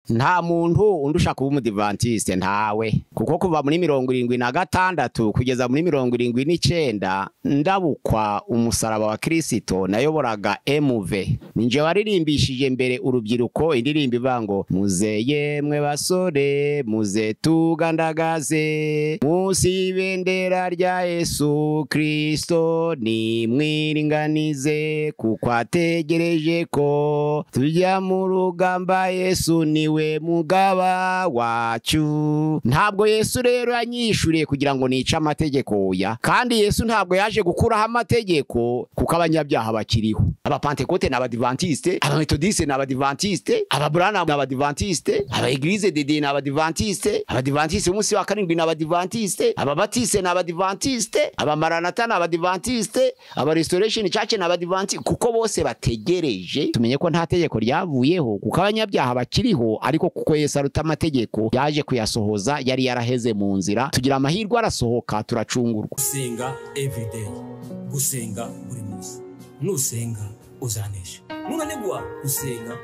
Nta muntu undusha kuba umudivantiste, ntawe, kuko kuva muri 76 kugeza muri 79 ndabukwa umusaraba wa Kristo nayoboraga MV. Ninje waririmbishije mbere urubyiruko indirimbo ivuga ngo muze yemwe basore muze tugandagaze munsi y'ibendera rya Yesu Kristo nimwiringanize kuko ategereje ko tujya mu rugamba Yesu niwe mugaba wacu. Ntabwo Yesu rero yanyishuriye kugira ngo nice amategeko ya, kandi Yesu ntabwo yaje gukuraho amategeko kuko abanyabyaha bakiriho. Abapantekote n'abadivantiste, abametodiste n'abadivantiste, ababrana n'abadivantiste, abaeglise de n'abadivantiste, abadivantiste umunsi wa karindwi n'abadivantiste, ababatiste n'abadivantiste, abamaranata n'abadivantiste, aba restoration church n'abadivantiste, kuko bose bategereje. Tumenye ko nta tegeko ryavuyeho kuko abanyabyaha bakiriho, ariko kuko Yesu aruta amategeko yaje kuyasohoza yari yaraheze mu nzira, tugira amahirwe arasohoka turacungurwa. Gusenga everyday, gusenga buri munsi. Nusenga uzanesha, nunanigwa gusenga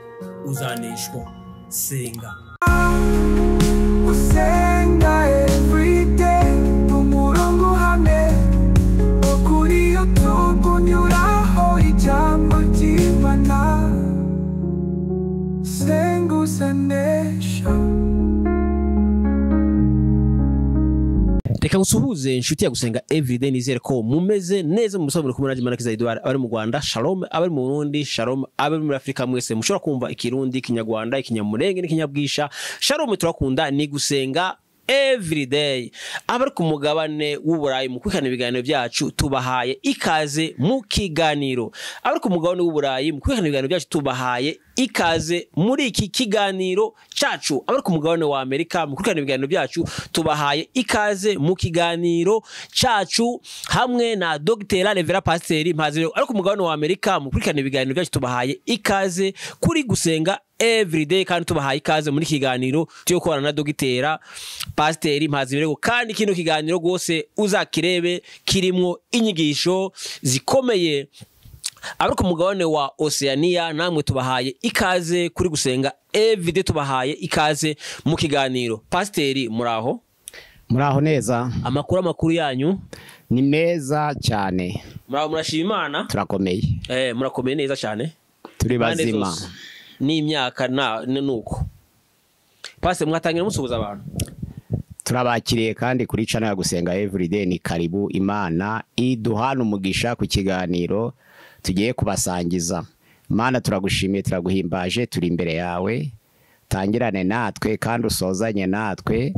uzaneshwa. Senga. Gusenga everyday, umurongo uhamye wo kuri YouTube unyuraho ijambo ry'Imana. Senga uzanesha. Reka gusuhuze inshuti ya Gusenga Everyday, nizere ko mumeze neza mu musobanuro kumwe na Manakiza Edouard, abari mu Rwanda shalom, abari mu Burundi shalom, abari muri Afrika mwese mushobora kumva ikirundi, ikinyarwanda, ikinyamurenge n'ikinyabwisha shalom. Turakunda ni Gusenga Everyday. Abari ku mugabane w'Uburayi mu kwikana ibiganiro byacu tubahaye ikaze mu kiganiro. Abari ku mugabane w'Uburayi mu kwikana ibiganiro byacu tubahaye ikaze muri iki kiganiro cacu. Abari ku mugabane wa Amerika mu kwikana ibiganiro byacu tubahaye ikaze mu kiganiro cacu hamwe na Dr. Revera Pasteur Mpazire. Abari ku mugabane wa Amerika mu kwikana ibiganiro byacu tubahaye ikaze kuri Gusenga Everyday, kandi tubahaye ikaze muri kiganiro cyo korana na Dr. Pasteur Mpazire. Kandi kino kiganiro gose uzakirebe kirimo inyigisho zikomeye. Abari ku mugabane wa Oceania namwe tubahaye ikaze kuri Gusenga Everyday, tubahaye ikaze mu kiganiro. Pasteur, muraho? Muraho neza. Amakuru yanyu ni meza cyane. Muraho, murashima Imana? Turakomeye. Murakomeye neza cyane. Turi bazima. Ni imyaka na nuko. Pasteur, mwatangira musuhuza abantu. Turabakiriye kandi kuri channel ya Gusenga Everyday, ni karibu. Imana iduhana umugisha ku kiganiro tugiye kubasangiza. Mana turagushimiye, turaguhimbaje, turi imbere yawe, tangirane natwe kandi usozanye natwe.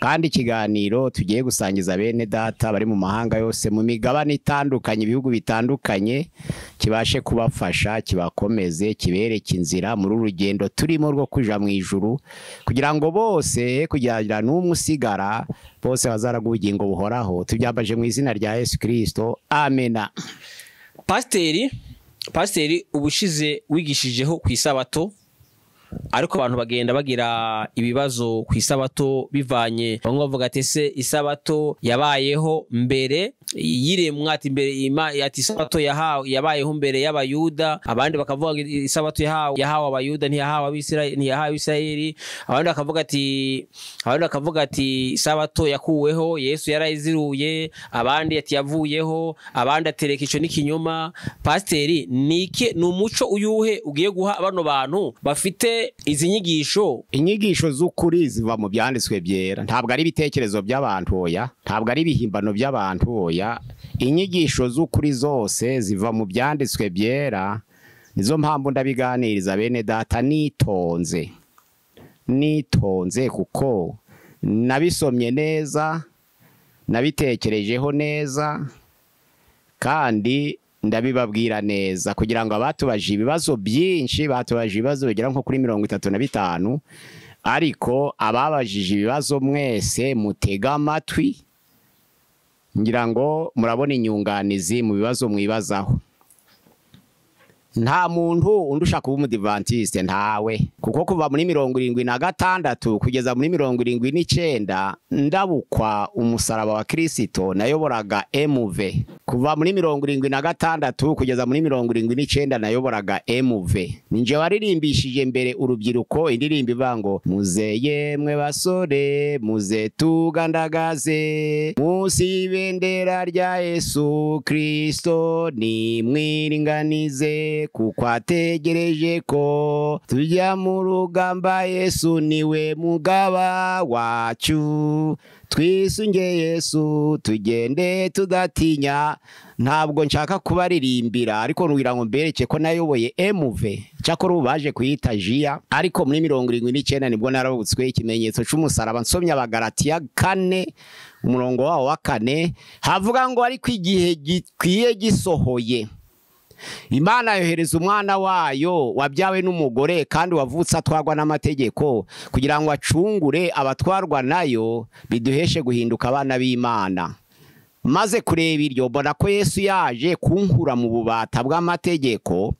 Kandi ikiganiro tugiye gusangiza bene data bari mu mahanga yose, mu migabane itandukanye, ibihugu bitandukanye, kibashe kubafasha, kibakomeze, kibereke inzira muri urugendo turimo rwo kuja mu ijuru, kugira ngo bose, kugira n'umwe usigara, bose bazaraga ubugingo buhoraho. Tubyambaje mu izina rya Yesu Kristo, amena. Pasiteri, ubushize wigishijeho ku isabato, ariko abantu bagenda bagira ibibazo ku isabato bivanye, bamwe bavuga ati se isabato yabayeho mbere yiremwa, ati mbere ati isabato yabayeho mbere y'abayuda, abandi bakavuga isabato yahawe abayuda ntiyahawe abisirayeli, ntiyahawe Abisirayeli, abandi bakavuga ati isabato yakuweho Yesu yarayiziruye, abandi ati yavuyeho, abandi atereka ico n'ikinyoma. Pasiteri, niki ni umuco uyuhe ugiye guha bano bantu bafite izi nyigisho? Inyigisho z'ukuri ziva mu byanditswe byera, ntabwo ari ibitekerezo by'abantu oya, ntabwo ari ibihimbano by'abantu oya. Inyigisho z'ukuri zose ziva mu byanditswe byera. Nizo mpamvu ndabiganiriza bene data nitonze, nitonze, kuko nabisomye neza, nabitekerejeho neza, kandi ndabibabwira neza, kugira ngo abatubaje ibibazo byinshi, batubaje ibibazo bigera nko kuri 35, ariko ababajije ibibazo mwese mutega amatwi, ngira ngo murabona inyunganizi mu bibazo mwibazaho. Nta muntu undusha kuba umudivantiste, ntawe, kuko kuva muri 76 kugeza muri 79 ndabukwa umusaraba wa Kristo nayoboraga MV. Kuva muri 76 kugeza muri 79 nayoboraga MV. Ninje waririmbishije mbere urubyiruko indirimbo ivuga ngo muze yemwe basore, muze tugandagaze munsi y'ibendera rya Yesu Kristo, nimwiringanize kuko ategereje ko tujya mu rugamba, Yesu niwe mugaba wacu, twisunge Yesu tugende tudatinya. Ntabwo nshaka kubaririmbira, ariko nugira ngo mbereke ko nayoboye MV, cyakora ubu baje kuyita JIA, ariko muri 79 nibwo narabutswe ikimenyetso c'umusaraba. Nsomye Abagalatiya 4 umurongo wawo wa 4 havuga ngo ariko igihe gikwiye gisohoye, Imana yohereza umwana wayo wabyawe n'umugore kandi wavutse atwarwa n'amategeko, kugira ngo acungure abatwarwa nayo, biduheshe guhinduka abana b'Imana. Maze kureba iryo, mbona ko Yesu yaje kunkura mu bubata bw'amategeko,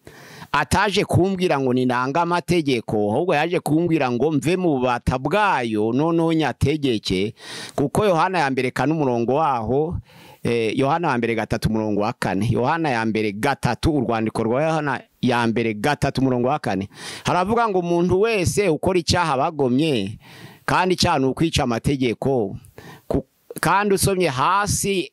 ataje kumbwira ngo ninanga amategeko, ahubwo yaje kumbwira ngo mve mu bubata bwayo noneho nyategeke. Kuko Yohana ya mbere 4 umurongo waho, Yohana ya mbere 3 umurongo wa 4, Yohana ya mbere 3, urwandiko rwa Yohana ya mbere 3 umurongo wa 4 haravuga ngo umuntu wese ukora icyaha bagomye, kandi icyaha ni ukwica amategeko. Kandi usomye hasi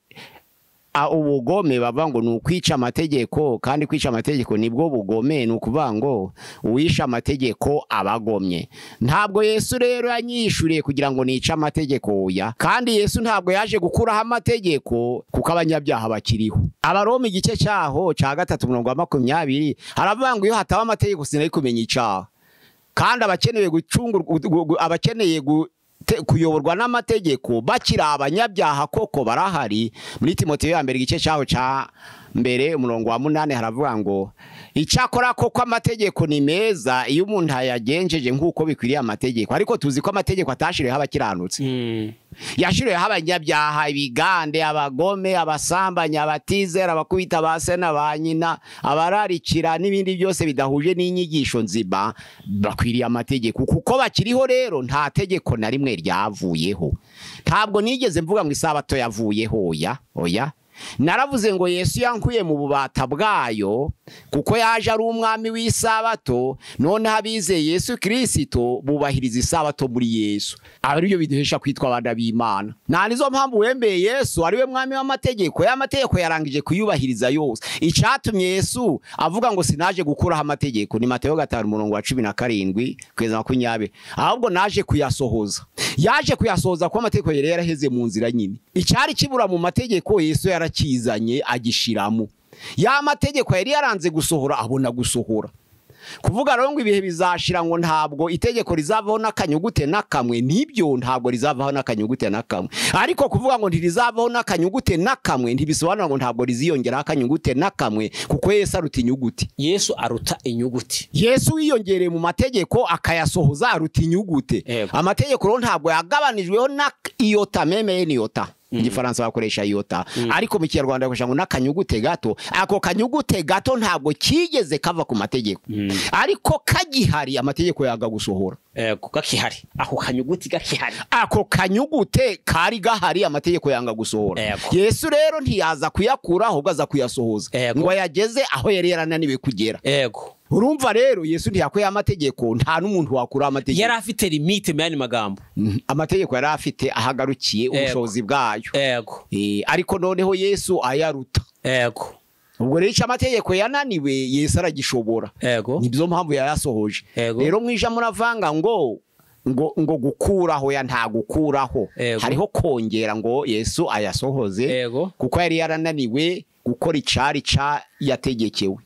ubugome bavuga ngo ni ukwica amategeko, kandi kwica amategeko nibwo bugome, ni ukuvuga ngo uwisha amategeko abagomye. Ntabwo Yesu rero yanyishuriye kugira ngo nice amategeko, oya. Kandi Yesu ntabwo yaje gukuraho amategeko kuko abanyabyaha bakiriho. Abaroma igice cyaho cya 3 umurongo wa 20 haravuga ngo iyo hataba amategeko sinari kumenya icyaha. Kandi abakeneye gucungurwa, abakeneye kuyoborwa n'amategeko bakiri abanyabyaha koko barahari. Muri Timoteyo ya mbere igice cyaho cya mbere umurongo wa 8 haravuga ngo icyakora koko amategeko ni meza iyo umuntu ayagenjeje nk'uko bikwiriye amategeko. Ariko tuzi ko amategeko atashiriweho abakiranutse, yashiriweho abanyabyaha, ibigande, abagome, abasambanya, abatizera, abakubita ba se na ba nyina, abararikira n'ibindi byose bidahuje n'inyigisho nzima, bakwiriye amategeko. Kuko bakiriho rero nta tegeko na rimwe ryavuyeho. Ntabwo nigeze mvuga ngo isabato yavuyeho, oya oya. Naravuze ngo Yesu yankuye mu bubata bwayo kuko yaje ari umwami w'isabato, none abizeye Yesu Kristo bubahiriza isabato muri Yesu, aribyo biduhesha kwitwa abana b'Imana. Nta nizo mpamvu wembeye Yesu ariwe mwami w'amategeko, y'amategeko yarangije kuyubahiriza yose. Icatumye Yesu avuga ngo sinaje gukuraho amategeko ni Mateo 5 umurongo wa 17 kugeza 20, ahubwo naje kuyasohoza. Yaje kuyasohoza ko amategeko yari yaraheze mu nzira nyine. Icyari kibura mu mategeko Yesu yarakizanye agishiramo. Ya mategeko yari yaranze gusohora abona gusohora. Kuvuga rero ngo ibihe bizashira ngo ntabwo itegeko rizavaho n'akanyugute nakamwe, nibyo, ntabwo rizavaho n'akanyugute nakamwe. Ariko kuvuga ngo ntirizavaho n'akanyugute nakamwe ntibisobanura ngo ntabwo riziyongera akanyugute nakamwe, kuko Yesu aruta inyuguti. Yesu aruta inyuguti. Yesu yiyongereye mu mategeko akayasohoza aruta inyugute. Amategeko rero ntabwo yagabanijweho na iota meme niyota. Igifaransa bakoresha iota, ariko mu Kinyarwanda bakoresha ngo n'akanyugute gato. Ako kanyugute gato ntabwo kigeze kava ku mategeko, ariko kagihari amategeko yaga gusohora. Gakihari, ako kanyuguti gakihari, ako kanyugute kari gahari amategeko yanga gusohora. Yesu rero ntiyaza kuyakuraho, ahubwo aza kuyasohoza ngo yageze aho yari yarananiwe kugera. Urumva rero Yesu ntiyakuye amategeko, nta n'umuntu wakura amategeko. Yari afite limite mu yandi magambo. Amategeko yari afite ahagarukiye ubushobozi bwayo. Ariko noneho Yesu ayaruta. Ubwo rero amategeko yananiwe Yesu aragishobora. Nibyo mpamvu yayasohoje. Rero mwija muravanga ngo ngo gukuraho ya nta gukuraho, hariho kongera ngo Yesu ayasohoze kuko yari yarananiwe gukora icari ca yategekewe.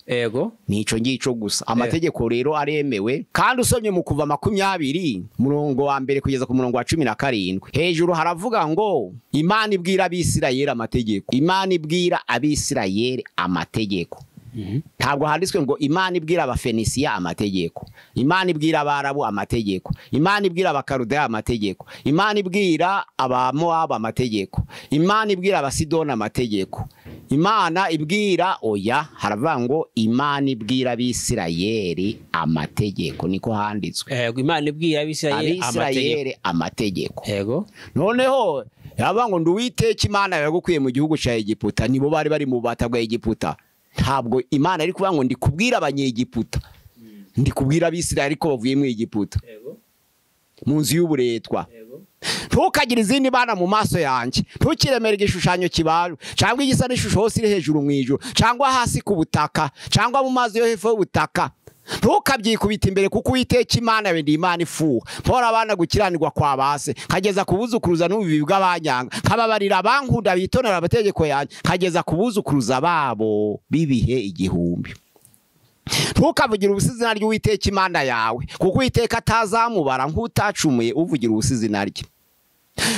Nico ngico gusa. Amategeko rero aremewe. Kandi usomye mu Kuva 20 murongo wa 1 kugeza ku murongo wa 17 hejuru haravuga ngo Imana ibwira Abisirayeli amategeko. Imana ibwira Abisirayeli amategeko. Ntabwo handitswe ngo Imana ibwira Abafenisiya amategeko, Imana ibwira Abarabu amategeko, Imana ibwira Abakaludaya amategeko, Imana ibwira Abamowabu amategeko, Imana ibwira Abasidoni amategeko. Imana ibwira, oya, haravuga ngo Imana ibwira Abisirayeli amategeko, niko handitswe. Yego, Imana ibwira Abisirayeli amategeko. Yego. Noneho yavuga ngo nduwiteka Imana yagukuye mu gihugu cya Egiputa, nibo bari bari mu bubata bwa Egiputa. Ntabwo Imana iri kuvuga ngo ndi kubwira abanyegiputa, ndi kubwira Abisirayeli ko bavuye mu Egiputa. Yego. Mu nzu y'uburetwa. Yego. Ntukagire izindi bana mu maso yanjye, ntukiremere igishushanyo kibaru cyangwa igisa n'ishusho hose iri hejuru mu ijuru cyangwa hasi ku butaka cyangwa mu mazi yo hepfo y'ubutaka. Ntukabyikubita imbere, kuko Uwiteka Imana yawe ndi Imana ifuha, mpora abana gukiranirwa kwa base, nkageza ku buzukuruza n'ububibi bw'abanyanga, nkababarira abankunda bitonera amategeko yanjye, nkageza ku buzukuruza babo b'ibihe 1000. Ntukavugira ubusa izina ry'Uwiteka Imana yawe, kuko Uwiteka atazamubara nk'utacumuye uvugira ubusa izina rye.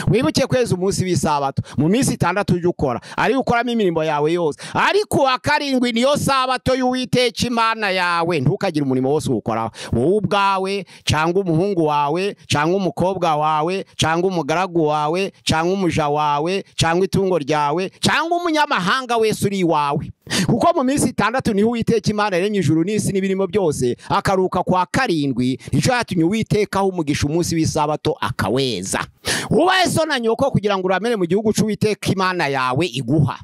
Wibuke kweza umunsi w'isabato, mu minsi 6 ujye ukora, ari ukoramo imirimo yawe yose, ariko uwa 7 niyo sabato y'Uwiteka Imana yawe, ntukagire umurimo wose uwukoraho, wowe ubwawe cyangwa umuhungu wawe cyangwa umukobwa wawe cyangwa umugaragu wawe cyangwa umuja wawe cyangwa itungo ryawe cyangwa umunyamahanga wese uri iwawe. Kuko mu minsi 6 niho Uwiteka Imana yaremye ijuru n'isi n'ibirimo byose, akaruka kwa 7, nicyo yatumye Uwiteka aha umugisha umunsi w'isabato akaweza. Ubahe so na nyoko kugira ngo uramere mu gihugu cy'Uwiteka Imana yawe iguha.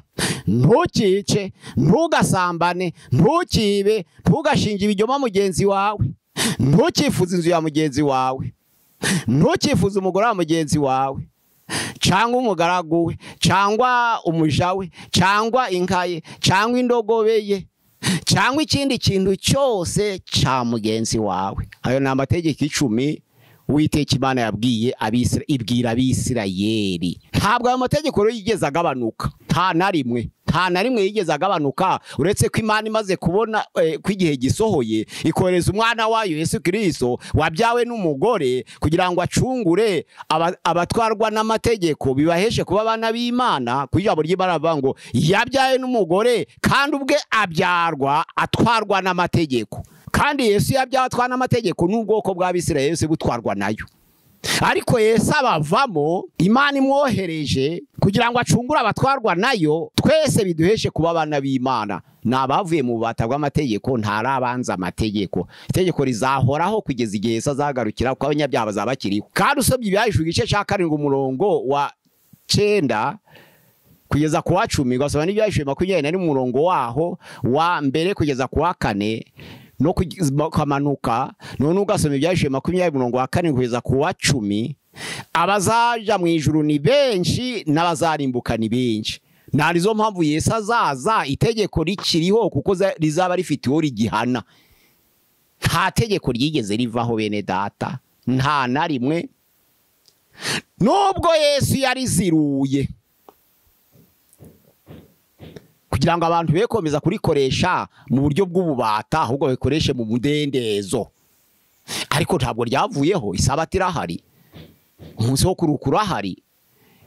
Ntukice, ntugasambane, ntukibe, ntugashinge ibinyoma mugenzi wawe, ntukifuze inzu ya mugenzi wawe, ntukifuze umugore wa mugenzi wawe cyangwa umugaragu we cyangwa umuja we cyangwa inka ye cyangwa indogobe ye cyangwa ikindi kintu cyose cya mugenzi wawe. Ayo ni amategeko 10 Uwiteka Imana yabwiye ibwira Abisirayeli. Ntabwo ayo mategeko rero yigeze agabanuka, nta na rimwe, nta na rimwe yigeze agabanuka, uretse ko Imana imaze kubona ko igihe gisohoye ikohereza umwana wayo Yesu Kristo wabyawe n'umugore kugira ngo acungure abatwarwa n'amategeko bibaheshe kuba abana b'Imana. Ku ijambo ry'Imana bavuga ngo yabyawe n'umugore kandi ubwe abyarwa atwarwa n'amategeko. Kandi Yesu yabyawe atwarwa n'amategeko n'ubwoko bw'Abisirayeli butwarwa nayo. Ariko Yesu abavamo, Imana imwohereje kugira ngo acungure abatwarwa nayo, twese biduheshe kuba abana b'Imana. Ni abavuye mu bubata bw'amategeko, ntarabanza amategeko. Itegeko rizahoraho kugeza igihe Yesu azagarukira, kuko abanyabyaha bazaba bakiriho. Kandi usomye Ibyahishuriwe igice cya 7 umurongo wa 9 kugeza ku wa 10, ugasoma n'Ibyahishuriwe 21 umurongo waho wa 1 kugeza ku wa 4 no kamanuka, none ugasoma Ibyahishuriwe 20 umurongo wa 4 kugeza ku wa 10, abazaja mu ijuru ni benshi n'abazarimbuka ni benshi. Narizo mpamvu Yesu azaza itegeko rikiriho, kuko rizaba rifite uwo rigihana. Nta tegeko ryigeze rivaho bene data, nta na rimwe. Nubwo Yesu yariziruye kugira ngo abantu bekomeza kurikoresha mu buryo bw'ububata, ahubwo babikoreshe mu mudendezo, ariko ntabwo ryavuyeho. Isabato irahari, umunsi wo kuruhuka urahari.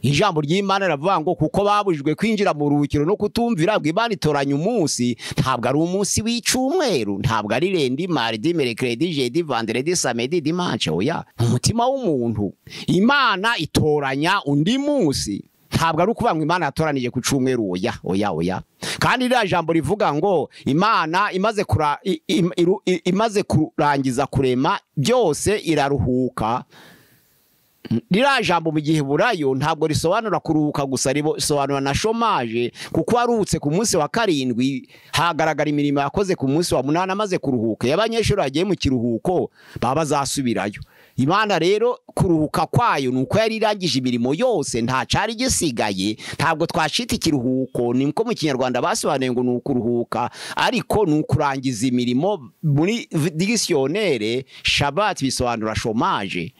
Ijambo ry'Imana riravuga ngo kuko babujijwe kwinjira mu ruhukiro no kutumvira, ngo Imana itoranya umunsi. Ntabwo ari umunsi w'icyumweru, ntabwo ari lundi, mardi, mercredi, jeudi, vendredi, samedi, dimanche. Oya, umutima w'umuntu Imana itoranya undi munsi. Ntabwo ari ukuvuga ngo Imana yatoranije ku cyumweru. Oya, oya, oya. Kandi ririya jambo rivuga ngo Imana imaze kurangiza kurema byose iraruhuka, ririya jambo mu Giheburayo ntabwo risobanura kuruhuka gusa, risobanura na chômage, kuko aruhutse ku munsi wa 7 hagaragara imirimo yakoze ku munsi wa 8 amaze kuruhuka. Iyo abanyeshuri bagiye mu kiruhuko baba bazasubirayo. Imana rero kuruhuka kwayo nuko yari irangije imirimo yose, nta cari gisigaye. Ntabwo twashita ikiruhuko, niko mu Kinyarwanda basobanuye ngo nukuruhuka, ariko nukurangiza imirimo. Muri dictionnaire Shabbat bisobanura chômage.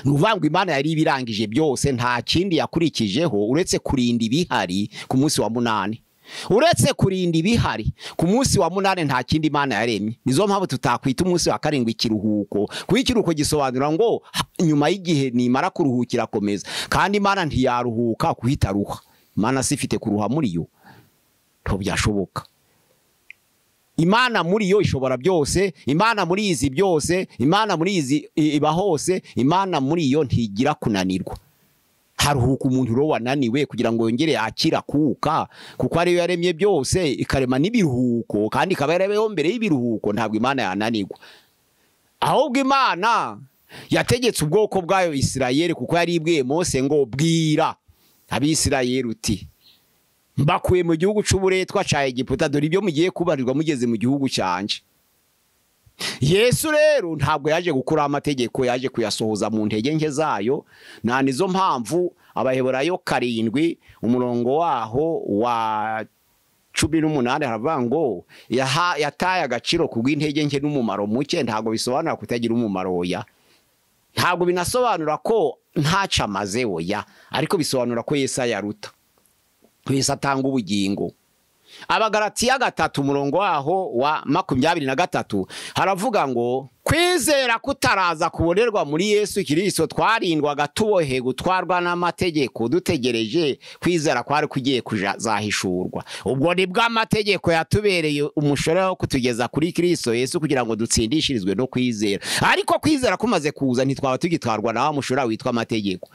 Nuvuga Imana yari ibirangije byose, nta kindi yakurikijeho uretse kurinda ibihari ku munsi wa 8. Uretse kurinda ibihari ku munsi wa 8 nta kindi Imana yaremye. Nizo mpamvu tutakwita umunsi wa 7 ikiruhuko, kuko ikiruhuko gisobanura ngo nyuma y'igihe nimara kuruhukira komeza. Kandi Imana ntiyaruhuka kuhita ruha. Imana si ifite kuruha muri yo, ntibyashoboka. Imana muri yo ishobora byose, Imana muri izi byose, Imana muri izi iba hose, Imana muri yo ntigira kunanirwa. Haruhuka umuntu ro wananiwe kugira ngo yongere akira kuka, kuko ariyo yaremye byose ikarema n'ibiruhuko, kandi ikaba yarabeho mbere y'ibiruhuko. Ntabwo Imana yananirwa, ahubwo Imana yategetse ubwoko bwayo Isirayeli, kuko yari ibwiye Mose ngo bwira Abisirayeli uti mbakuye mu gihugu c'uburetwa ca Egiputa, dore ibyo mugiye kubarirwa mugeze mu gihugu canje. Yesu rero ntabwo yaje gukura amategeko, yaje kuyasohoza mu ntege nke zayo. Na nizo mpamvu Abaheburayo 7 umurongo waho wa 18 haravuga ngo yataye agaciro kubw'intege nke n'umumaro muke. Ntabwo bisobanura kutagira umumaro, oya. Ntabwo binasobanura ko ntaca amaze, oya, ariko bisobanura ko Yesu ayaruta, ko Yesu atanga ubugingo. Abagalatiya 3 umurongo waho wa 23 haravuga ngo kwizera kutaraza kubonerwa muri Yesu Kristo twarindwaga tubohe gutwarwa n'amategeko, dutegereje kwizera kwari kugiye kuzahishurwa. Ubwo nibwo amategeko yatubereye umushorera wo kutugeza kuri Kristo Yesu kugira ngo dutsindishirizwe no kwizera. Ariko kwizera kumaze kuza ntitwaba tugitwarwa na wa mushorera witwa amategeko.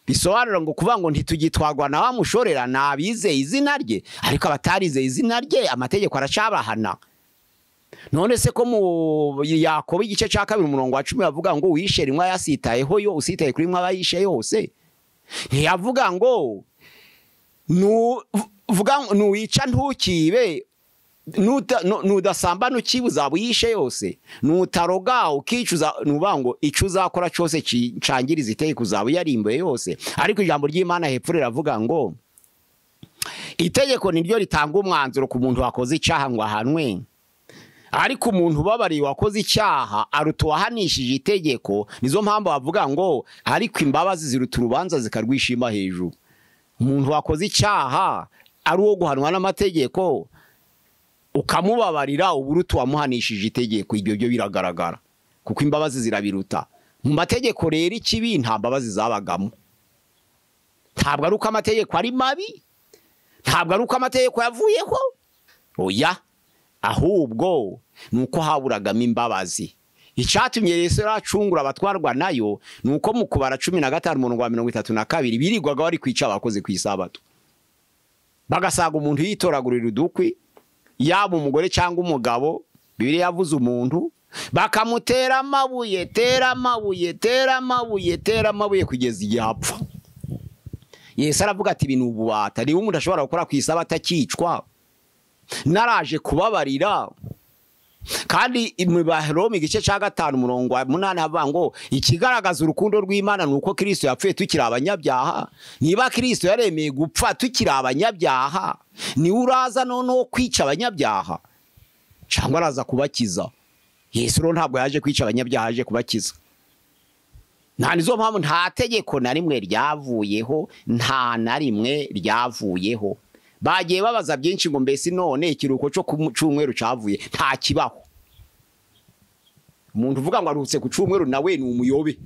Bisobanura ngo kuvuga ngo ntitugitwarwa na wa mushorera nabizeye izina rye, ariko abatarizeye izina rye amategeko aracabahana. None se ko mu Yakobo igice ca 2 umurongo wa 10 bavuga ngo wishe rimwe yasitayeho yo usitaye kuri mwe abayishe yose? Ntiyavuga ngo nuvuga nuwica ntukibe, nudasambana ukibuza buyishe yose, nutaroga ukicuza, nuvuga ngo ico uzakora cyose cangiriza itegeko uzaba yarimbuye yose. Ariko ijambo ry'Imana hepfo riravuga ngo itegeko niryo ritanga umwanzuro ku muntu wakoze icyaha ngo ahanwe, ariko umuntu ubabariye wakoze icyaha aruta uwahanishije itegeko. Nizo mpamvu bavuga ngo ariko imbabazi ziruta urubanza zikarwishima hejuru. Umuntu wakoze icyaha ari uwo guhanwa n'amategeko ukamubabarira, uburuta wamuhanishije itegeko. Ibyo byo biragaragara kuko imbabazi zirabiruta. Mu mategeko rero ikibi nta mbabazi zabagamo. Ntabwo ari uko amategeko ari mabi, ntabwo ari uko amategeko yavuyeho, oya, ahubwo nuko haburagamo imbabazi. Icyatumye Yesu aracungura abatwarwa nayo nuko mu Kubara 15 umurongo wa 32 birirwaga bari kwica abakoze ku isabato, bagasaga umuntu yitoragurira udukwi, yaba umugore cyangwa umugabo. Bibiliya yavuze umuntu bakamutera amabuye, tera amabuye, tera amabuye, tera amabuye kugeza igihe apfa. Yesu aravuga ati ibintu ububata, niba umuntu ashobora gukora ku isabato akicwa, naraje kubabarira. Kandi mu Baroma igice ca 5 umurongo wa 8 havuga ngo ikigaragaza urukundo rw'Imana nuko Kristo yapfuye tukiri abanyabyaha. Niba Kristo yaremeye gupfa tukiri abanyabyaha, ni uraza noneho kwica abanyabyaha cyangwa araza kubakiza? Yesu rero ntabwo yaje kwica abanyabyaha, yaje kubakiza. Nta nizo mpamvu nta tegeko na rimwe ryavuyeho, nta na rimwe ryavuyeho. Bagiye babaza byinshi ngo mbese none ikiruhuko cyo ku cyumweru cavuye? Nta kibaho. Umuntu uvuga ngo aruhutse ku cyumweru nawe ni umuyobe.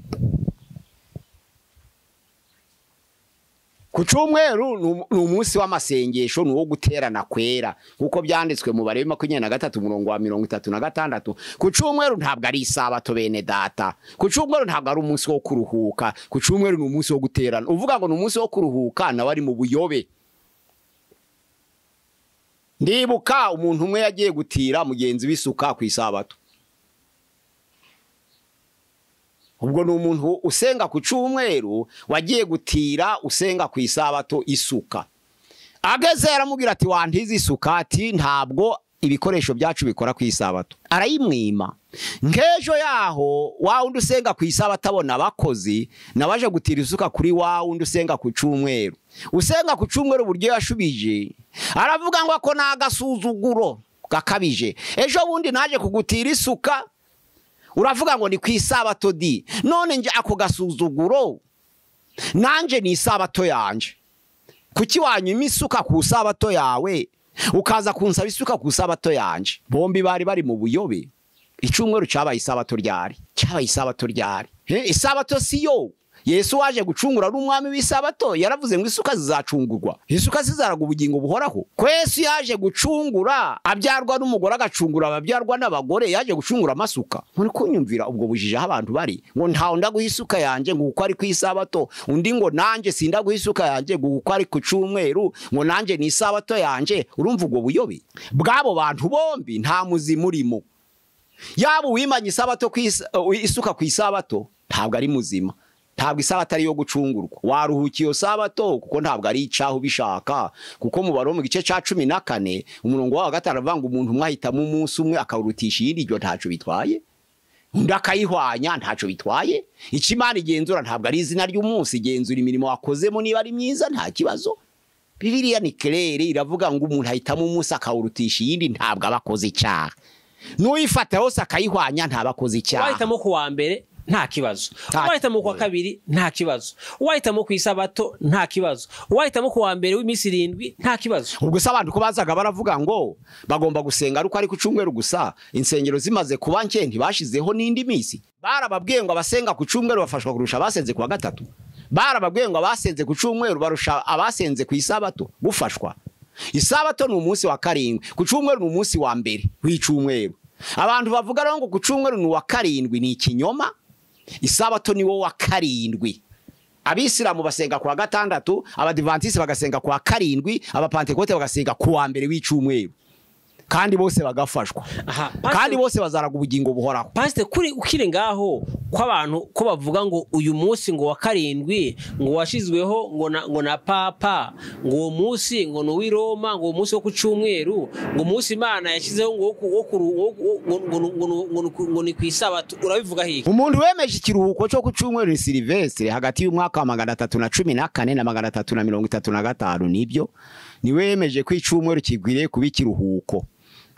Ku cyumweru ni umunsi w'amasengesho, ni uwo guterana kwera, kuko byanditswe mu Balewi 23 umurongo wa 36. Ku cyumweru ntabwo ari isabato bene data. Ku cyumweru ntabwo ari umunsi wo kuruhuka. Ku cyumweru ni umunsi wo guterana. Uvuga ngo ni umunsi wo kuruhuka nawe ari mu buyobe. Ndibuka umuntu umwe yagiye gutira mugenzi w'isuka ku isabato. Ubwo ni umuntu usenga ku cyumweru wagiye gutira usenga ku isabato isuka. Ageze aramubwira ati wantize isuka, ati ntabwo ibikoresho byacu bikora ku isabato. Arayimwima. Nkejo yaho wa wundi usenga ku isabato abona abakozi nabaje gutira isuka kuri wa wundi usenga ku cyumweru. Usenga ku cyumweru buryo yashubije aravuga ngo ako nagasuzuguro gakabije. Ejo bundi naje kugutira isuka uravuga ngo ni ku isabato di, none nje ako gasuzuguro nanje ni isabato yanje. Kuki wanyima isuka ku isabato yawe ukaza kunsaba isuka ku isabato yanje? Bombi bari bari mu buyobe. Icyumweru cyabaye isabato ryari? Cyabaye isabato ryari? Isabato si yo Yesu waje gucungura ari umwami w'isabato, yaravuze ngo isuka zizacungurwa, isuka zizaraga ubugingo buhoraho. Ko Yesu yaje gucungura abyarwa n'umugore agacungura ababyarwa n'abagore, yaje gucungura amasuka. Muri kunyumvira ubwo bujije aho abantu bari ngo ntawe ndaguha isuka yanjye ngo uko ari ku isabato, undi ngo nanjye sindaguha isuka yanjye ngo uko ari ku cyumweru, ngo nanjye ni isabato yanjye. Urumva ubwo buyobe bw'abo bantu bombi nta muzima urimo. Yaba uwimanye isabato isuka ku isabato ntabwo ari muzima, ntabwo isabato ari yo gucungurwa. Waruhukiye iyo sabato kuko ntabwo ari icaho ubishaka, kuko mu Baroma mu gice ca 14 umurongo wa 5 avuga ngo umuntu umwe ahitamo umunsi umwe akawurutisha iyindi, iryo ntaco bitwaye, undi akayihwanya ntaco bitwaye. Icyo Imana igenzura ntabwo ari izina ry'umunsi, igenzura imirimo wakozemo niba ari myiza nta kibazo. Bibiliya ni claire iravuga ngo umuntu ahitamo umunsi akawurutisha iyindi ntabwo aba akoze icyaha, n'uyifata hose akayihwanya ntaba akoze icyaha. Wahitamo ku wa mbere nta kibazo, wahitamo ku wa kabiri nta kibazo, wahitamo ku isabato nta kibazo, wahitamo ku wa mbere w'iminsi 7 nta kibazo. Ubwo se abantu ko bazaga baravuga ngo bagomba gusenga ariko ari ku cyumweru gusa, insengero zimaze kuba nke ntibashizeho n'indi minsi. Barababwiye ngo abasenga ku cyumweru bafashwa kurusha abasenze ku wa gatatu, barababwiye ngo abasenze ku cyumweru barusha abasenze ku isabato gufashwa. Isabato ni umunsi wa 7, ku cyumweru ni umunsi wa mbere w'icyumweru. Abantu bavuga rero ngo ku cyumweru ni uwa 7 ni ikinyoma. Isabato ni wo wa 7. Abisilamu basenga ku wa gatandatu, abadivantisi bagasenga ku wa 7, abapantekote bagasenga ku wa mbere w'icyumweru, kandi bose bagafashwa. Kandi bose bazaraga ubugingo buhoraho. Pastor, kuri ukire ngaho ko abantu ko bavuga ngo uyu munsi ngo wa 7 ngo washizweho ngo na papa, ngo uwo munsi ngo ni uw'i Roma, ngo uwo munsi wo ku cyumweru, ngo umunsi Imana yashizeho ngo ngo ni ku isabato, urabivuga hiki? Umuntu wemeje ikiruhuko cyo ku cyumweru ni Silvestre hagati y'umwaka wa 314 na 335, nibyo niwe yemeje ko icyumweru kigwiriye kuba ikiruhuko.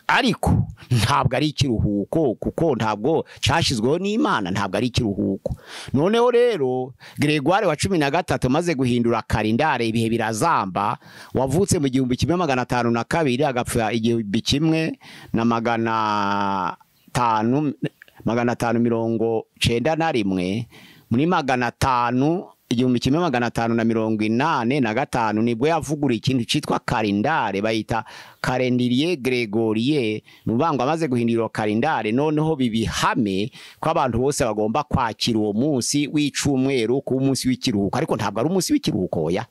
Ariko ntabwo ari ikiruhuko kuko ntabwo cyashizweho n'Imana, ntabwo ari ikiruhuko. Noneho rero Gregoire wa 13 maze guhindura kalendare ibihe birazamba, wavutse mu 1502 agapfa 1591, muri 1585 nibwo yavugura ikintu cyitwa kalendare bayita calendrier Gregorie. Nubango amaze guhindura kalendare noneho bibihame ko abantu bose bagomba kwakira uwo munsi w'icumweru ku munsi w'ikiruhuko. Ariko ntabwo ari umunsi w'ikiruhuko, oya.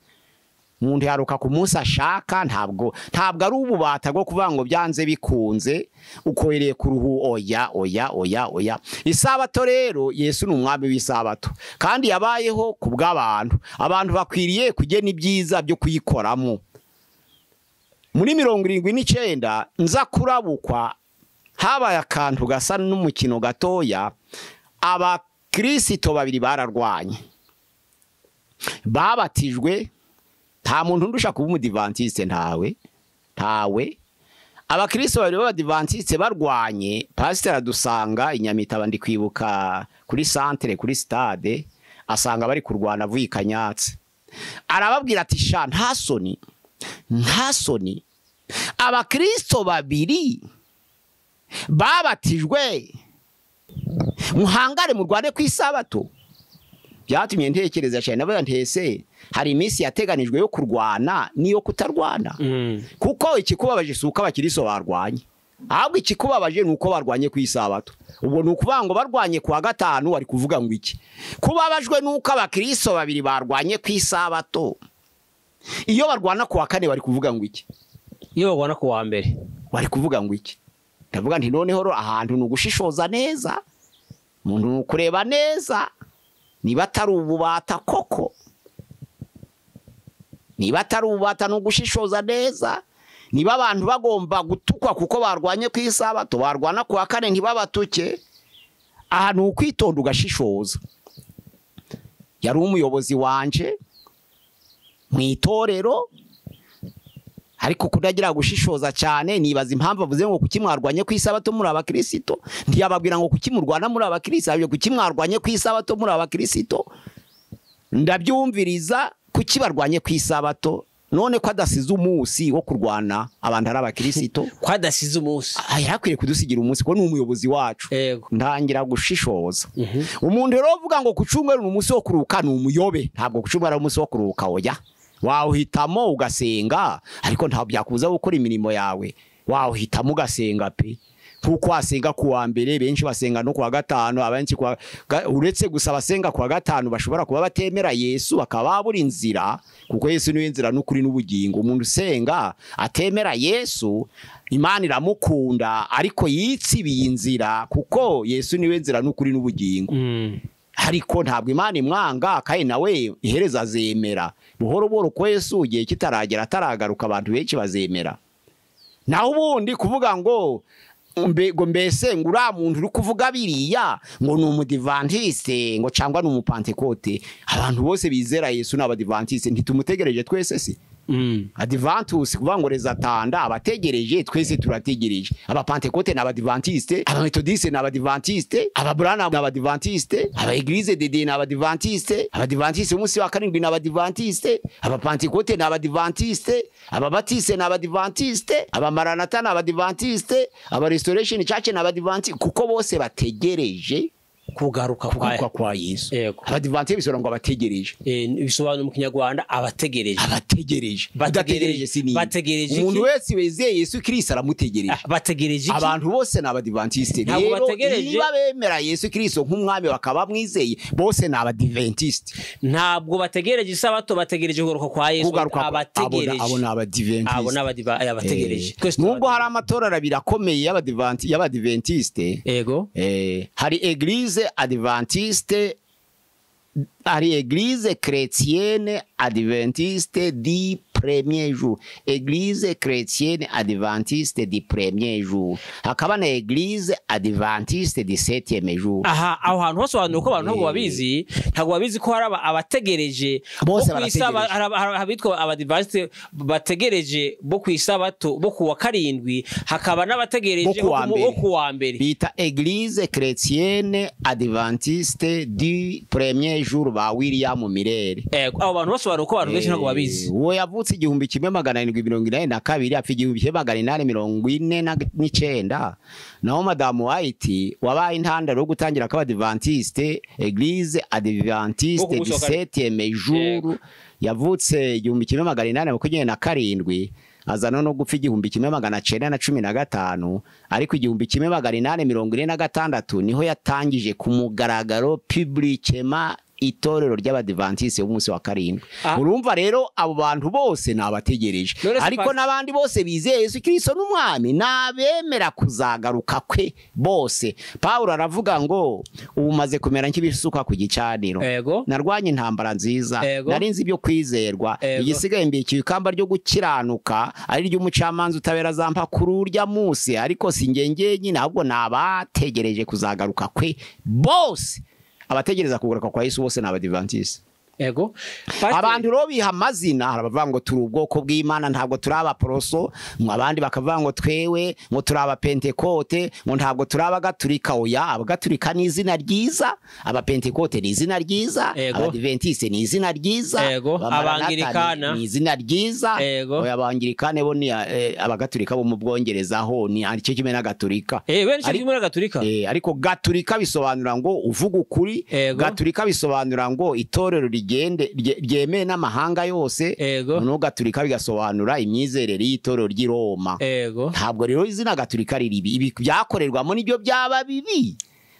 Umuntu yaruka ku munsi ashaka, ntabwo ari ububata bwo kuvuga ngo byanze bikunze ukohereye ku ruhu, oya oya oya oya. Isabato rero Yesu ni umwami w'isabato kandi yabayeho ku bw'abantu. Abantu bakwiriye kugena ibyiza byo kuyikoramo. Muri 79 nza kurabukwa habaye akantu gasa n'umukino gatoya, abakristo babiri bararwanye babatijwe. Nta muntu ndusha kuba umudivantiste, ntawe. Abakristo babiri b'abadivantiste barwanye, pastor adusanga Inyamitaba ndi kwibuka kuri centre kuri stade, asanga bari kurwana avuye Kanyatsi. Arababwira ati sha nta soni, nta soni, abakristo babiri babatijwe muhangare murwane ku isabato. Byatumye ntekereza cyane, nabaga ntese hari iminsi yateganijwe yo kurwana niyo kutarwana. Kuko ikikubabaje si uko abakiriso barwanye, ahubwo ikikubabaje ni uko barwanye ku isabato. Ubwo ni ukuvuga ngo barwanye ku wa gatanu wari kuvuga ngo iki? Kubabajwe nuko abakiriso babiri barwanye ku isabato, iyo barwana ku wa kane bari kuvuga ngo iki? Iyo barwana ku wa mbere bari kuvuga ngo iki? Ndavuga nti noneho ahantu ni ugushishoza neza, umuntu ni ukureba neza niba atari ububata koko, niba atari ububata ni ugushishoza neza. Niba abantu bagomba gutukwa kuko barwanye ku isabato, barwana ku wa kane ntibabatuke. Aha ni ukwitonda ugashishoza. Yari umuyobozi wanje mu itorero, ariko kudagira gushishoza cyane nibaza impamvu avuze ngo kuki mwarwanye ku isabato muri abakristo. Ntiyababwira ngo kuki murwana muri abakristo, ahubwo kuki mwarwanye ku isabato muri abakristo. Ndabyumviriza kuki barwanye ku isabato, None ko adasize umunsi wo kurwana abantu ari abakirisito, Ko adasize umunsi. Yari akwiye kudusigira umunsi kuko ni umuyobozi wacu. Ntangira gushishoza. Umuntu rero uvuga ngo ku cyumweru ni umunsi wo kuruhuka ni umuyobe. Ntabwo ku cyumweru ari umunsi wo kuruhuka, oya. Wawuhitamo ugasenga, ariko ntabwo byakubuza gukora imirimo yawe. Wawuhitamo ugasenga pe, nkuko wasenga ku wa mbere, benshi basenga no ku wa gatanu, abenshi ku wa uretse gusa abasenga ku wa gatanu bashobora kuba batemera Yesu bakaba babura inzira, kuko Yesu niwe nzira n'ukuri n'ubugingo. Umuntu usenga atemera Yesu, Imana iramukunda, ariko yitsibiye inzira, kuko Yesu niwe nzira n'ukuri n'ubugingo. Ariko ntabwo Imana imwanga, kandi nawe ihereza azemera buhoro buhoro, ko Yesu igihe kitaragera ataragaruka abantu benshi bazemera. Naho ubundi kuvuga ngo ngo mbese ngo uriya muntu uri kuvuga biriya ngo ni umudivantiste ngo cyangwa ni umupantekote, abantu bose bizera Yesu ni abadivantiste, ntitumutegereje twese se? Adventus kuvuga ngo les attendants, abategereje twese turategereje. Abapantekote ni abadivantiste, abametodiste ni abadivantiste, ababurana ni abadivantiste, aba église de Dieu ni abadivantiste, abadivantiste umunsi wa karindwi ni abadivantiste, abapantekote ni abadivantiste, ababatiste ni abadivantiste, abamaranata ni abadivantiste, aba restoration church ni abadivantiste, kuko bose bategereje Kugaruka kwa kugaruka kwa Yesu. Abadivantiste bisobanura ngo abategereje. Bisobanura mu Kinyarwanda abategereje. Abategereje. Udategereje si ni Bategereje umuntu iki? wese wizeye Yesu Kristo aramutegereje. Bategereje iki? Abantu bose ni abadivantiste. Ntabwo Rero bategereje. niba bemera Yesu Kristo nk'umwami bakaba bamwizeye, bose ni abadivantiste. Ntabwo bategereje isabato, bategereje kugaruka kwa Yesu. Kugaruka Abategereje. Abo ni abadivantiste. Abo ni abategereje. Twese Nubwo hari amatorero abiri akomeye y'abadivantiste. Hari église adventiste, hari église chrétienne adventiste du premier jour, église chrétienne adventiste du premier jour, hakaba na église adventiste du septième jour. Aha aho hantu hasobanura ko abantu ntabwo babizi, ntabwo babizi ko hari abategereje Bose bo kw'isaba- barategereje. Hari abitwa abadivantiste bategereje bo kw'isabato bo kuwa karindwi, hakaba n'abategereje Bo kuwa mbere. Bo kuwa mbere. Bita église chrétienne adventiste du premier jour ba William Miller. Ego, abo bantu basobanura ko abantu benshi ntabwo babizi. Uwo yavutse 1782, apfa 1849. Naho madamu White wabaye intandaro yo gutangira kw'abadivantiste, église adventiste Bo ku du munsi wa karindwi. septième jour, yavutse 1827, azana no gupfa 1915, ariko 1846 niho yatangije ku mugaragaro, publiquement, itorero ry'abadivantiste b'umunsi wa karindwi. Urumva rero abo bantu bose ni abategereje. None se Ariko n'abandi bose bizeye Yesu Kristo n'umwami n'abemera kuzagaruka kwe bose. Pawulo aravuga ngo ubu umaze kumera nk'ibisuka ku gicaniro, narwanye intambara nziza, narinze ibyo kwizerwa, igisigaye mbikiwe ikamba ryo gukiranuka, ari ry'umucamanza utabera azampa kuri urya munsi, ariko si njye njyenyine, ahubwo ni abategereje kuzagaruka kwe bose. Abategereza kugaruka kwa Yesu bose ni abadivantiste. Pastor- Abantu rero biha amazina, hari abavuga ngo turi ubwoko bw'Imana, ntabwo turi abaporoso, ngo abandi bakavuga ngo twewe ngo turi abapentekote, ngo ntabwo turi abagaturika. Oya, abagaturika ni izina ryiza, abapentekote ni izina ryiza, abadiventiste ni izina ryiza, abamaranatha Abangirikana. ni izina ryiza. Oya, abangirikane bo ni abagaturika bo mu Bwongereza, ho ni aricyo kimwe n'agaturika. Benshi kimwe n'agaturika. Ariko gaturika bisobanura ngo uvuga ukuri. Gaturika bisobanura ngo itorero rigende ryemewe n'amahanga yose. Noneho gaturika bigasobanura imyizerere y'itorero ry'i Roma. Ntabwo rero izina gaturika riri ribi, ibi byakorerwamo nibyo byaba bibi,